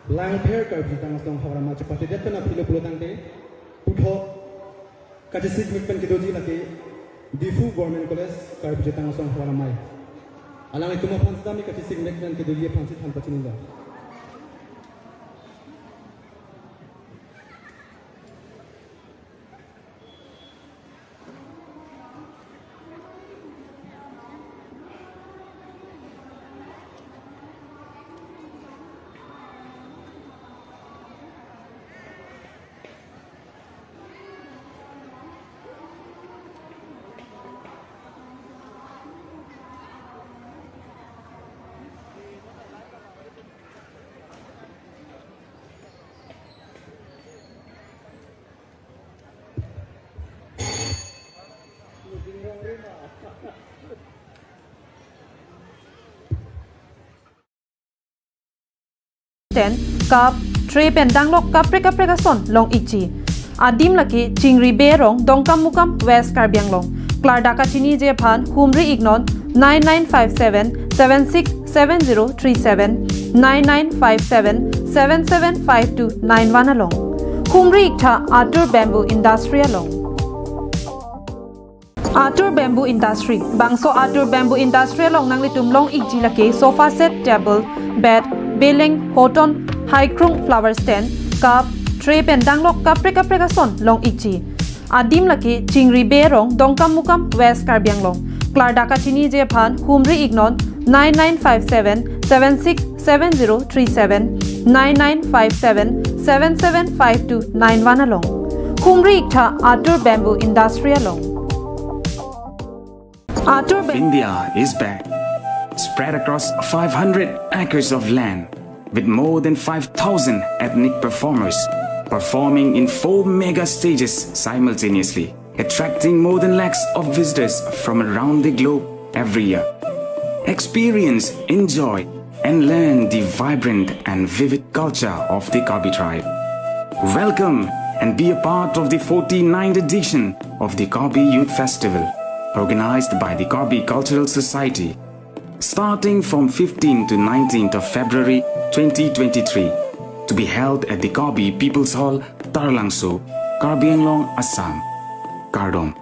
Langpher Karbi Jutang Asong Havar Amei chepatedet pen aphi lo pulotangte, puthot kachesik mek pen kedoji lake Diphu Government College Karbi Jutang Asong Havar Amei. Alanglitum aphan sitame kachesik mek pen kedoji aphansi than pachini lo. Ten, cup, tray pen danglok kaprek kaprek ason long-ikji. Adim lake Chingri Bey arong, Dongkamukam, West Karbi Anglong. Klardak kachiniji aphan humri-iknon nine nine five seven seven six seven zero three seven, nine nine five seven seven seven five two nine one along. Humri-iktha Atur Bamboo Industry along. Atur Bamboo Industry. Bangso Atur Bamboo Industry along nanglitum long-ikji lake sofa set, table, bed, beleng, hoton, haikrung, flower stand, cup, tray pen danglok kaprek kaprek ason long-ikji. Adim lake Chingri Bey arong, Dongkamukam, West Karbi Anglong. Klardak kachiniji aphan humri-iknon nine nine five seven seven six seven zero three seven, nine nine five seven seven seven five two nine one along. Humri-iktha Atur Bamboo Industry along. Atur Bamboo. India is back. Spread across five hundred acres of land, with more than five thousand ethnic performers performing in four mega stages simultaneously, attracting more than lakhs of visitors from around the globe every year. Experience, enjoy, and learn the vibrant and vivid culture of the Karbi tribe. Welcome and be a part of the forty-ninth edition of the Karbi Youth Festival, organized by the Karbi Cultural Society, starting from fifteenth to nineteenth of February twenty twenty-three, to be held at the Karbi People's Hall, Taralangso, Karbi Anglong, Assam. Kardom.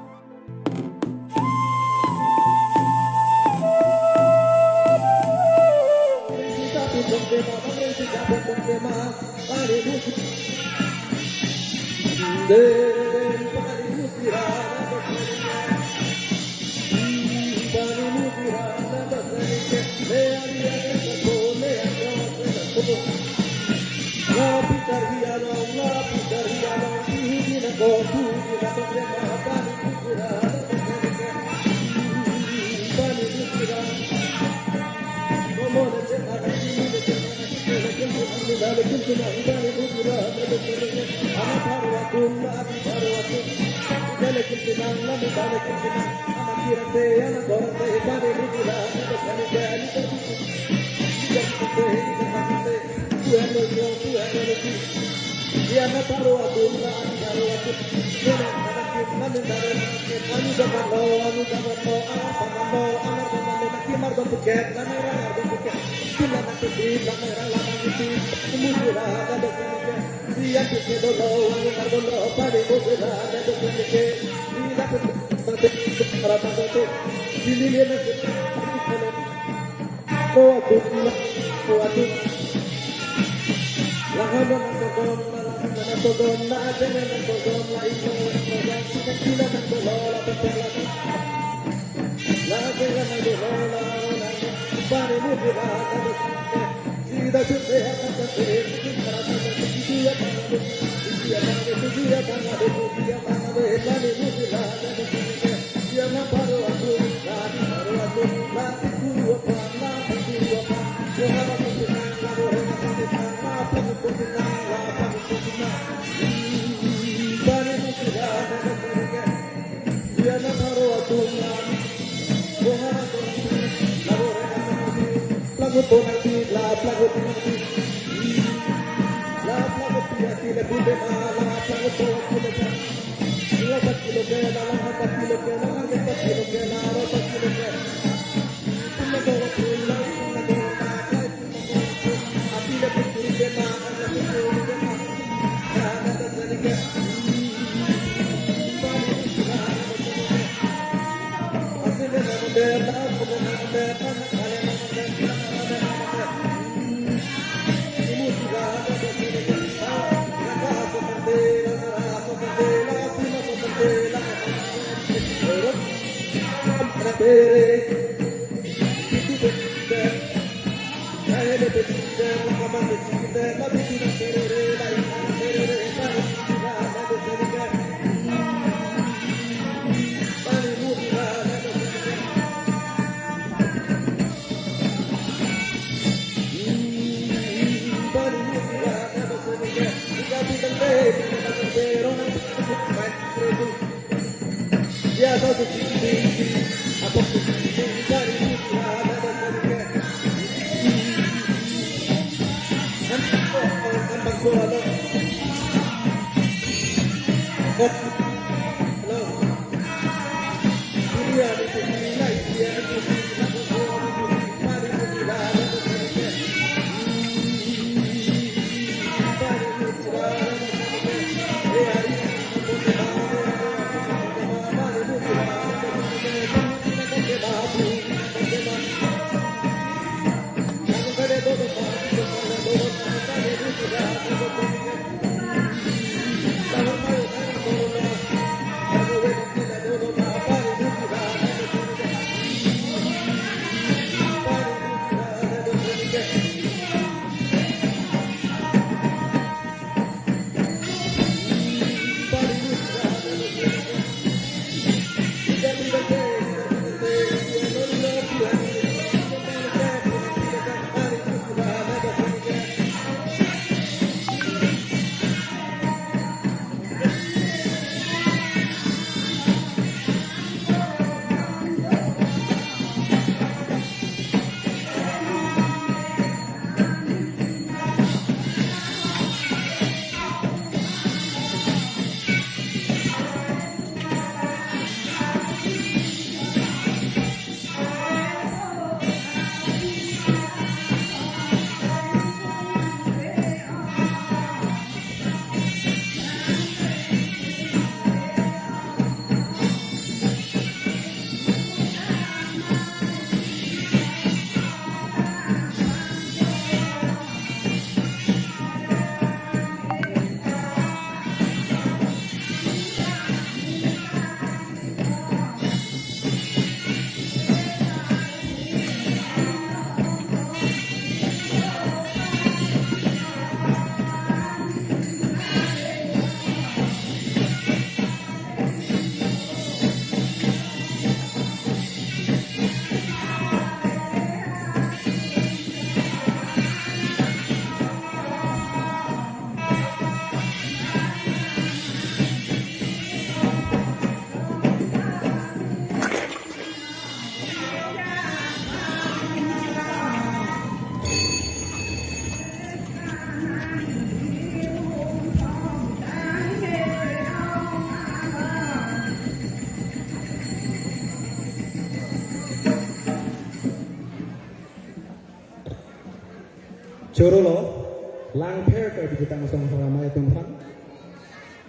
Chorolo, Langpher Karbi Jutang Asong Havar Amei atum aphan.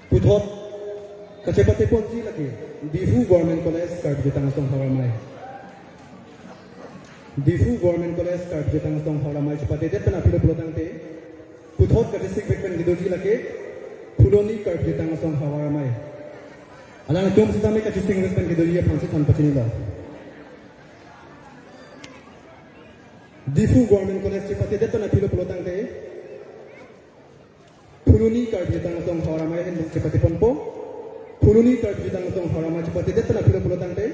Puthot kachepateponji lake Diphu Government College Karbi Jutang Asong Havar Amei. Diphu Government College Karbi Jutang Asong Havar Amei chepatedet pen aphi lo pulo tangte, puthot kachesik vek pen kedoji lake Phuloni Karbi Jutang Asong Havar Amei. Alanglitum sitame kachesik vek pen kedoji aphansi than pachinilo. Diphu Government College chepatedet pen aphi lo pulo tangte, Phuloni Karbi Jutang Asong Havar Amei ahin chepateponpo. Phuloni Karbi Jutang Asong Havar Amei chepatedet pen aphi lo pulo tangte,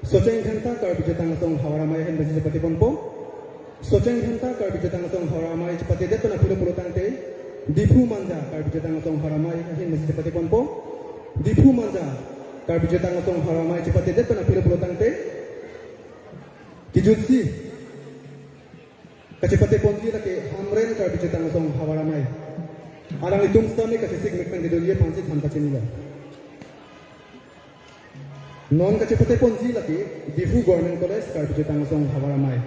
Socheng Dhenta Karbi Jutang Asong Havar Amei ahin chepateponpo. Socheng Dhenta Karbi Jutang Asong Havar Amei chepatedet pen aphi lo pulo tangte, Diphu Manja Karbi Jutang Asong Havar Amei ahin chepateponpo. Diphu Manja Karbi Jutang Asong Havar Amei chepatedet pen aphi lo pulo tangte, kejutsi kachepateponji lake Hamren Karbi Jutang Asong Havar Amei. Alanglitum sitame kachesik vek pen kedoji aphansi than pachinilo. Non kachepateponji lake Diphu Government College Karbi Jutang Asong Havar Amei.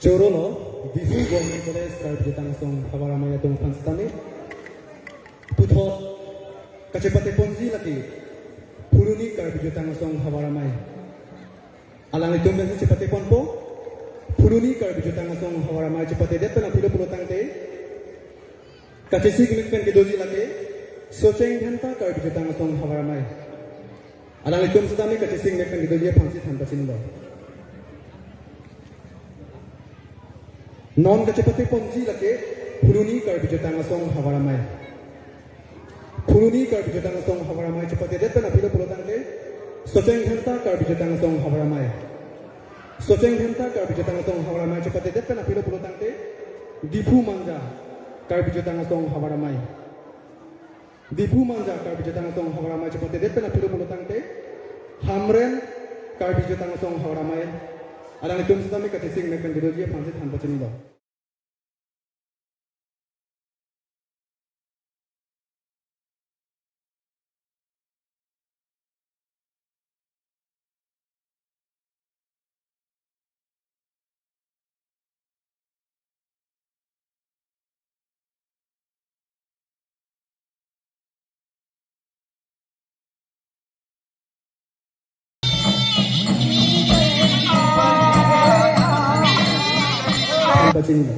Chorolo, Diphu Government College Karbi Jutang Asong Havar Amei atum aphan sitame. Puthot kachepateponji lake Phuloni Karbi Jutang Asong Havar Amei. Alanglitum pensi chepateponpo. Phuloni Karbi Jutang Asong Havar Amei chepatedet pen aphi lo pulo tangte, kachesik mek pen kedoji lake Socheng Dhenta Karbi Jutang Asong Havar Amei. Alanglitum sitame kachesik mek pen kedoji aphansi than pachinilo. Non kachepateponji lake Phuloni Karbi Jutang Asong Havar Amei. Phuloni Karbi Jutang Asong Havar Amei chepatedet pen aphi lo pulo tangte, Socheng Dhenta Karbi Jutang Asong Havar Amei. Socheng Dhenta Karbi Jutang Asong Havar Amei chepatedet pen aphi lo pulo tangte, Diphu Manja Karbi Jutang Asong Havar Amei. Diphu Manja Karbi Jutang Asong Havar Amei chepatedet pen aphi lo pulo tangte, Hamren Karbi Jutang Asong Havar Amei. Alanglitum sitame kachesik mek pen kedoji aphansi than pachinilo. Pachinilo.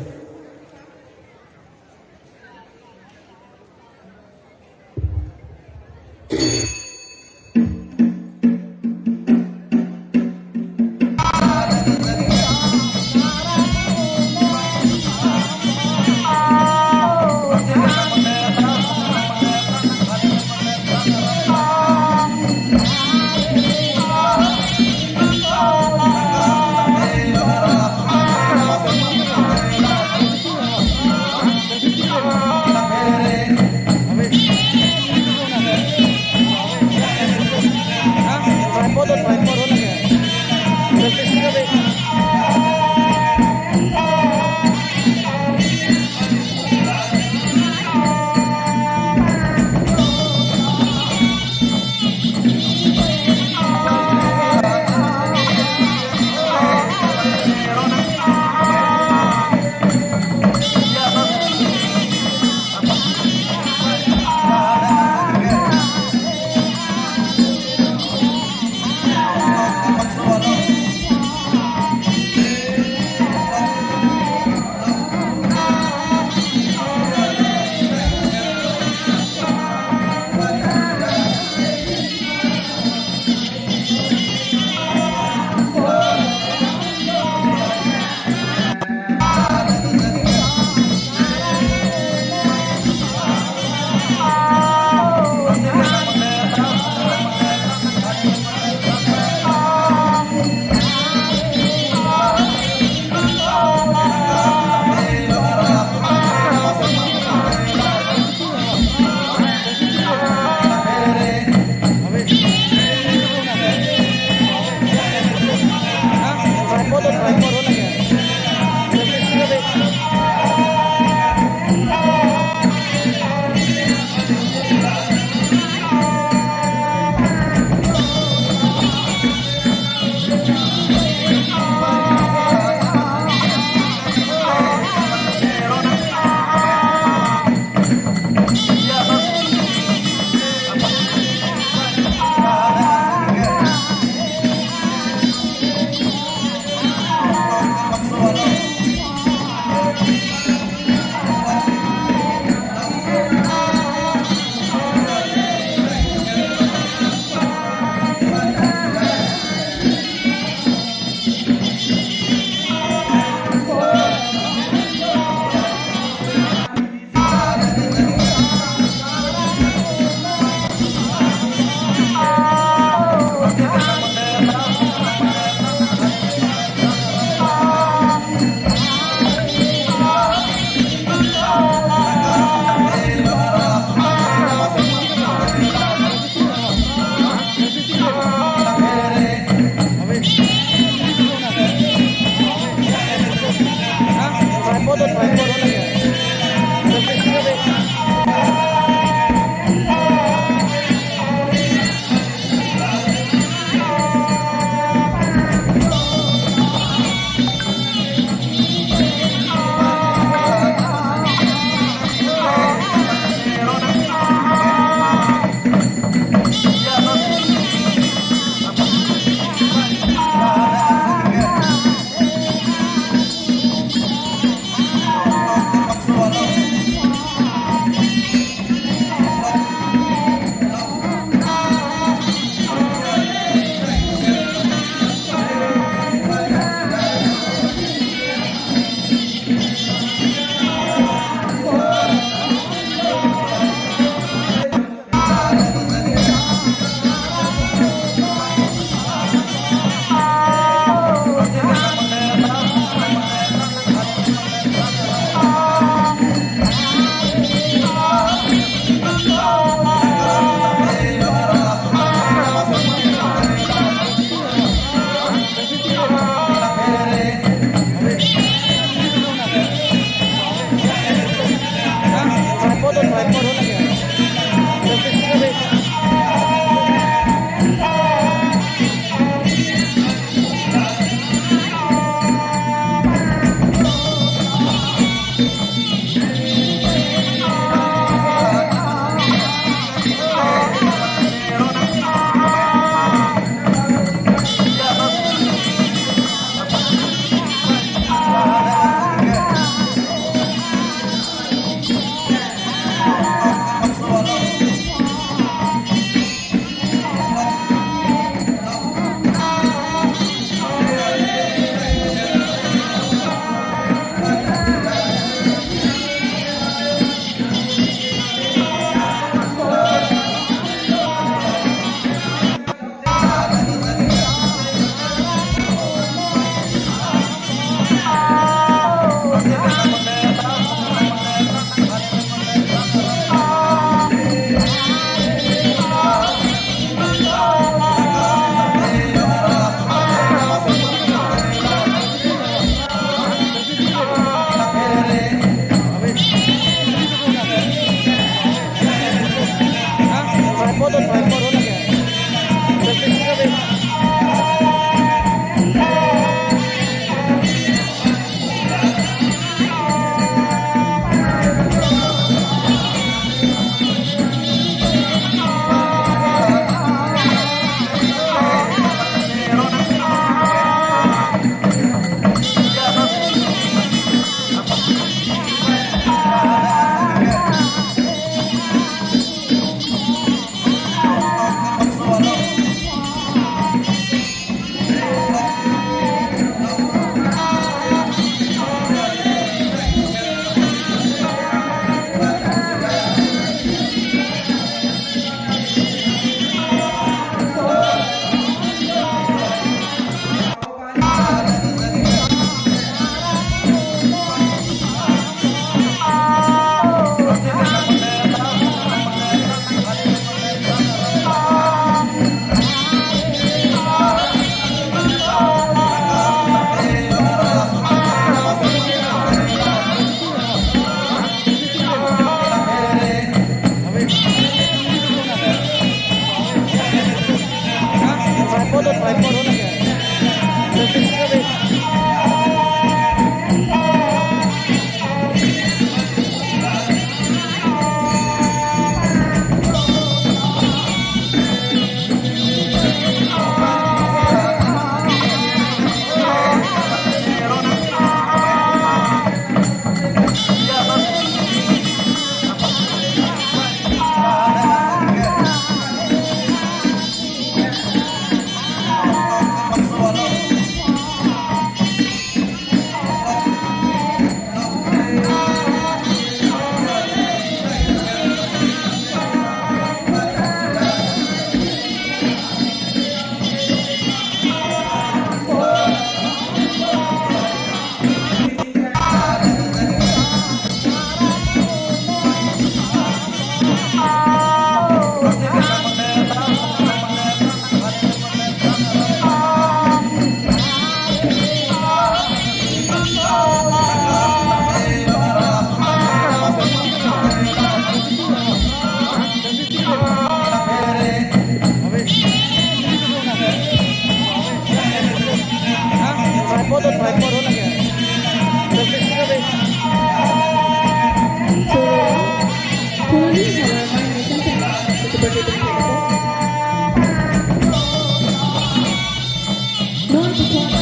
Non puthot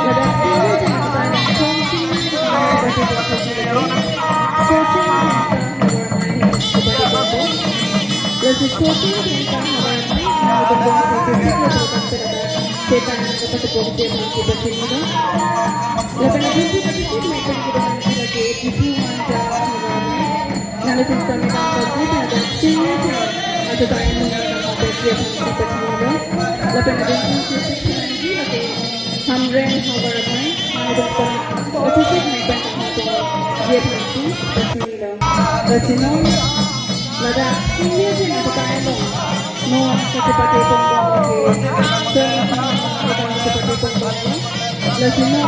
ladak senior jen abatai song senior jen abatai song senior jen song senior jen abatai song senior jen lasi song senior jen abatai song senior jen seta kata kata pokok jen kita sini dong. Lapen abang pun tadi sih mereka kita nanti lagi ibu manja abatai. Nangtum kami tanggal kita ada sini aja tayo muna ng mga pwede ang kapatid nila. Lapen na din po si Siti Rangi lagi Hamren Hawaramai. Nangtum po, ito si may bantang natin. Dia po si Siti Rangi. Kasi nung laga sini din ako tayo nung nung sa kapatid kong bang lagi. So, nung sa kapatid kong bang lagi. Lagi mo,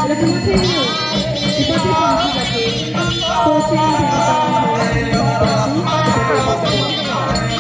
lagi mo sa inyo. Ipati po ang lagi. So, sino sa mga tao mo lang yung pati, ipati po ang lagi.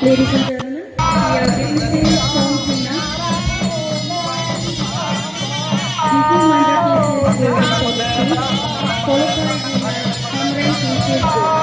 Ladies and gentlemen, we are witnessing Song Singna. Niku Manjak T C S going for the stage, followed by Hamren T C S going.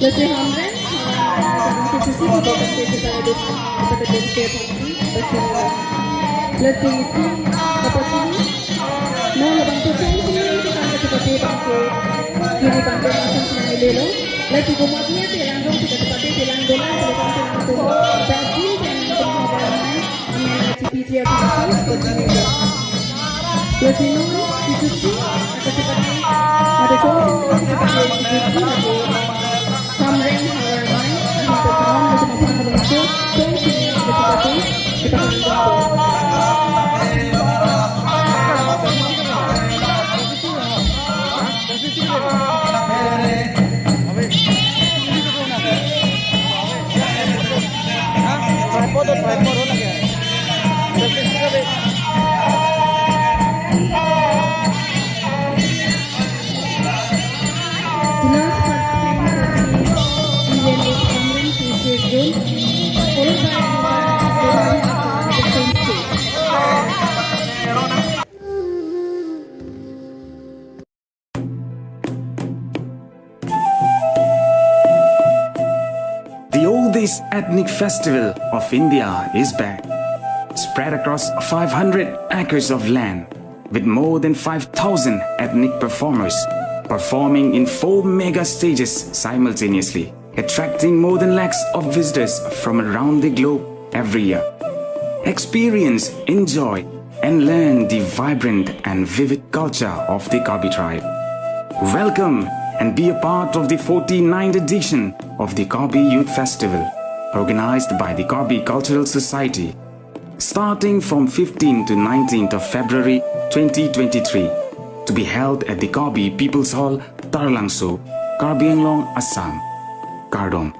Lasi Hamren, ah, Hamren ke sisi ko dokter ke kita ada, kita ada dokter pasti, dokter. Lasi isi, apa sini? No, labangso chong sini kita ada seperti bangso, kiri bangso masuk sini lelo. Lasi komatnya telang dong, kita seperti telang dong, telang dong, Brazil telang dong, Hamren. Amen. H P G R T C. Lasi non, isi, isi, isi, isi, isi, isi, Hamren, Hamren, Tripod, tripod ho lage. The last participant will be Indian Kamran Fisher Zone, followed by Rohan Hakkar at the same stage. The oldest ethnic festival of India is back, spread across five hundred acres of land, with more than five thousand ethnic performers performing in four mega stages simultaneously, attracting more than lakhs of visitors from around the globe every year. Experience, enjoy, and learn the vibrant and vivid culture of the Karbi tribe. Welcome and be a part of the forty-ninth edition of the Karbi Youth Festival, organized by the Karbi Cultural Society, starting from fifteenth to nineteenth of February twenty twenty-three, to be held at the Karbi People's Hall, Taralangso, Karbi Anglong, Assam. Kardom.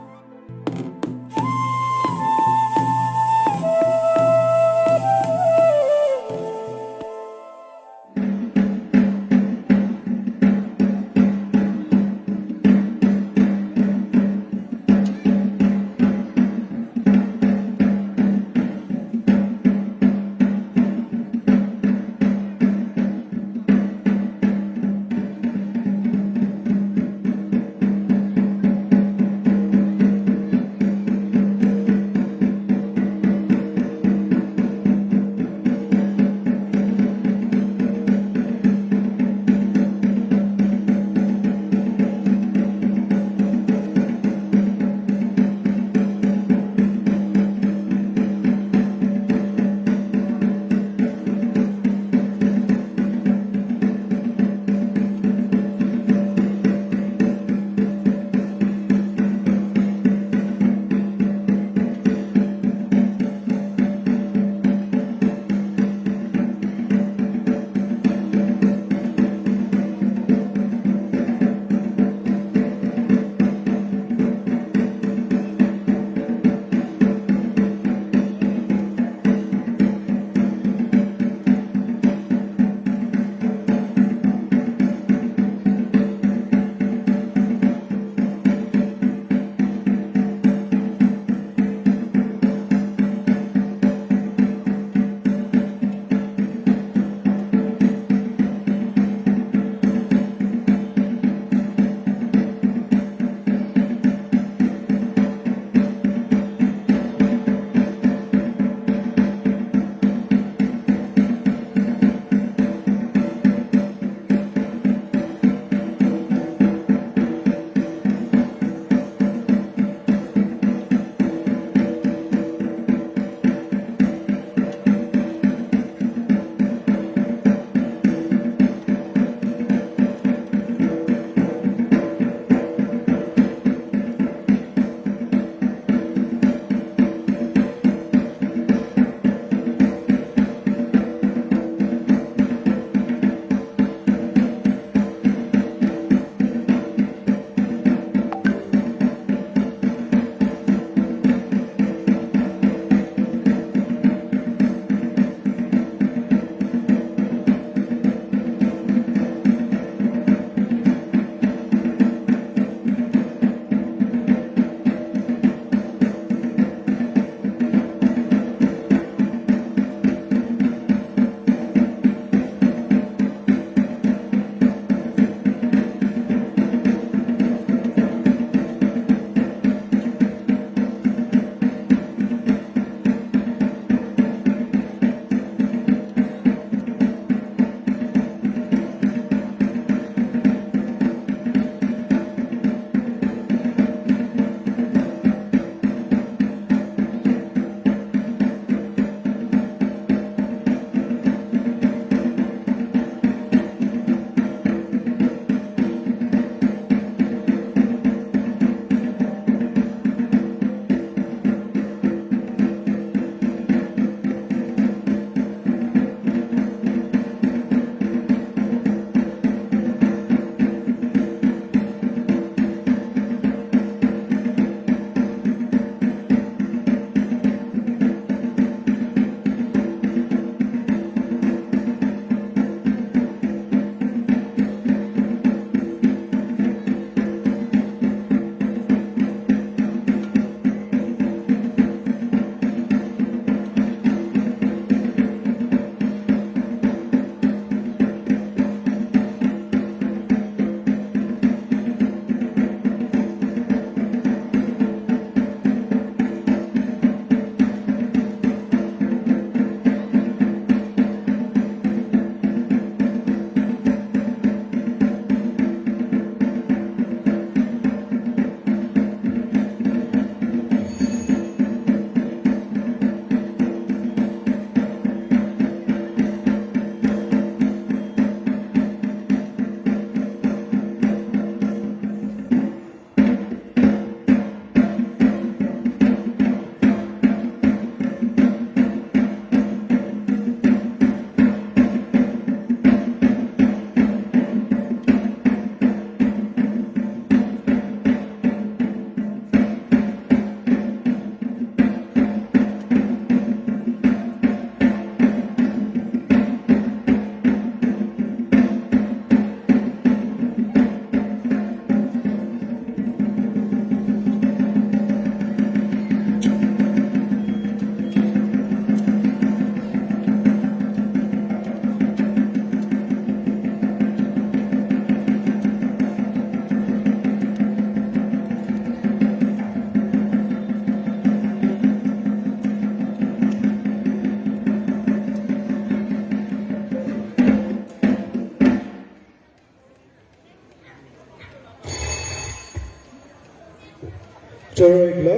Toro iklo,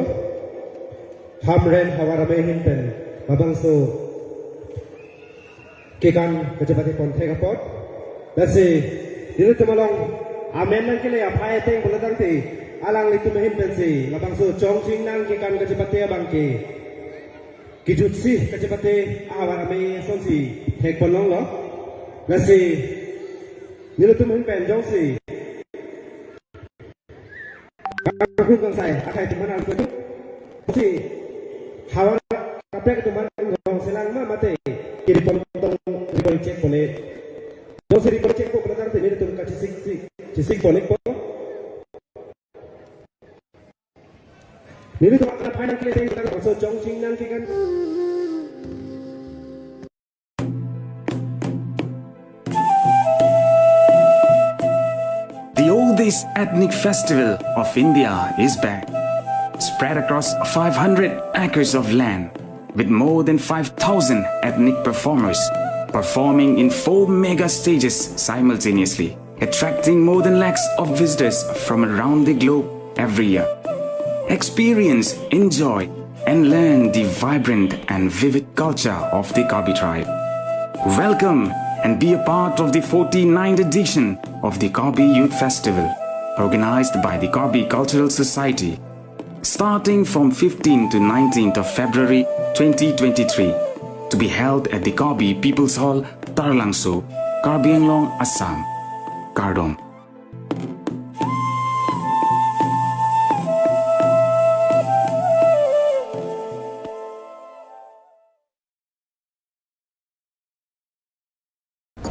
Hamren Havar Amei ahin pen labangso kekan kachepate pon thek apot. Lasi nelitum along amen nangkele aphai ateng pulo tangte, alanglitum ahin pensi labangso chongching nang kekan kachepate abang ke kejutsi kachepate Havar Amei asonsi thek pon longlo. Lasi nelitum ahin pen jongsi kangkung kangsai akhai atum aphan arju, si Havar kaprek atum aphan inghong selang ma mate, ke report tong report check pone. Jongsi report check po pulo tangte nelitum kachesik si, chesik pone po. Nelitum aphan aphai nangkele ateng pulo tangte labangso chongching nang kekan. The oldest ethnic festival of India is back. Spread across five hundred acres of land, with more than five thousand ethnic performers performing in four mega stages simultaneously, attracting more than lakhs of visitors from around the globe every year. Experience, enjoy, and learn the vibrant and vivid culture of the Karbi tribe. Welcome and be a part of the forty-ninth edition of the Karbi Youth Festival, organized by the Karbi Cultural Society, starting from fifteenth to nineteenth of February twenty twenty-three, to be held at the Karbi People's Hall, Taralangso, Karbi Anglong, Assam. Kardom.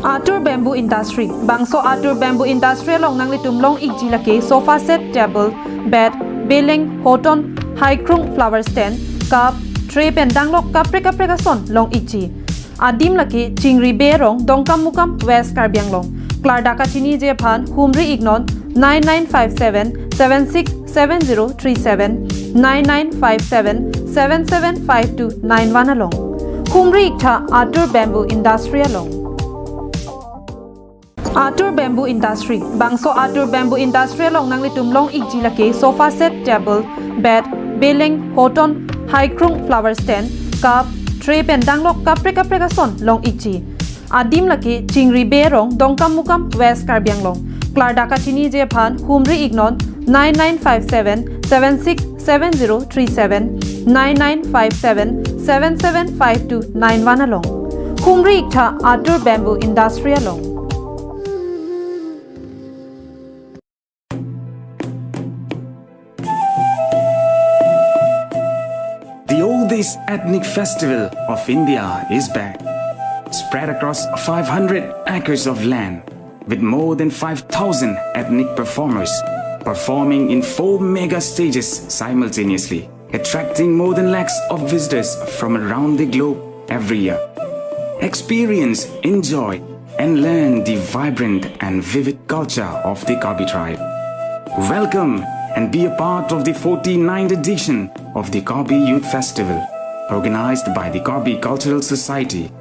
Atur Bamboo Industry. Bangso Atur Bamboo Industry along nanglitum long-ikji lake sofa set, table, bed, beleng, hoton, haikrung, flower stand, cup, tray pen danglok kaprek kaprek ason long-ikji. Adim lake Chingri Bey arong, Dongkamukam, West Karbi Anglong. Klardak kachiniji aphan humri-iknon nine nine five seven seven six seven zero three seven, nine nine five seven seven seven five two nine one along. Humri-iktha Atur Bamboo Industry along. Atur Bamboo Industry. Bangso Atur Bamboo Industry along nanglitum long-ikji lake sofa set, table, bed, beleng, hoton, haikrung, flower stand, cup, tray pen danglok kaprek kaprek ason long-ikji. Adim lake Chingri Bey arong, Dongkamukam, West Karbi Anglong. Klardak kachiniji aphan humri-iknon nine nine five seven seven six seven zero three seven, nine nine five seven seven seven five two nine one along. Humri-iktha Atur Bamboo Industry along. The oldest ethnic festival of India is back. Spread across five hundred acres of land, with more than five thousand ethnic performers performing in four mega stages simultaneously, attracting more than lakhs of visitors from around the globe every year. Experience, enjoy, and learn the vibrant and vivid culture of the Karbi tribe. Welcome and be a part of the forty-ninth edition of the Karbi Youth Festival, organized by the Karbi Cultural Society,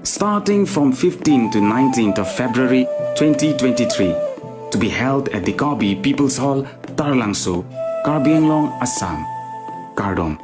starting from fifteenth to nineteenth of February twenty twenty-three, to be held at the Karbi People's Hall, Taralangso, Karbi Anglong, Assam. Kardom.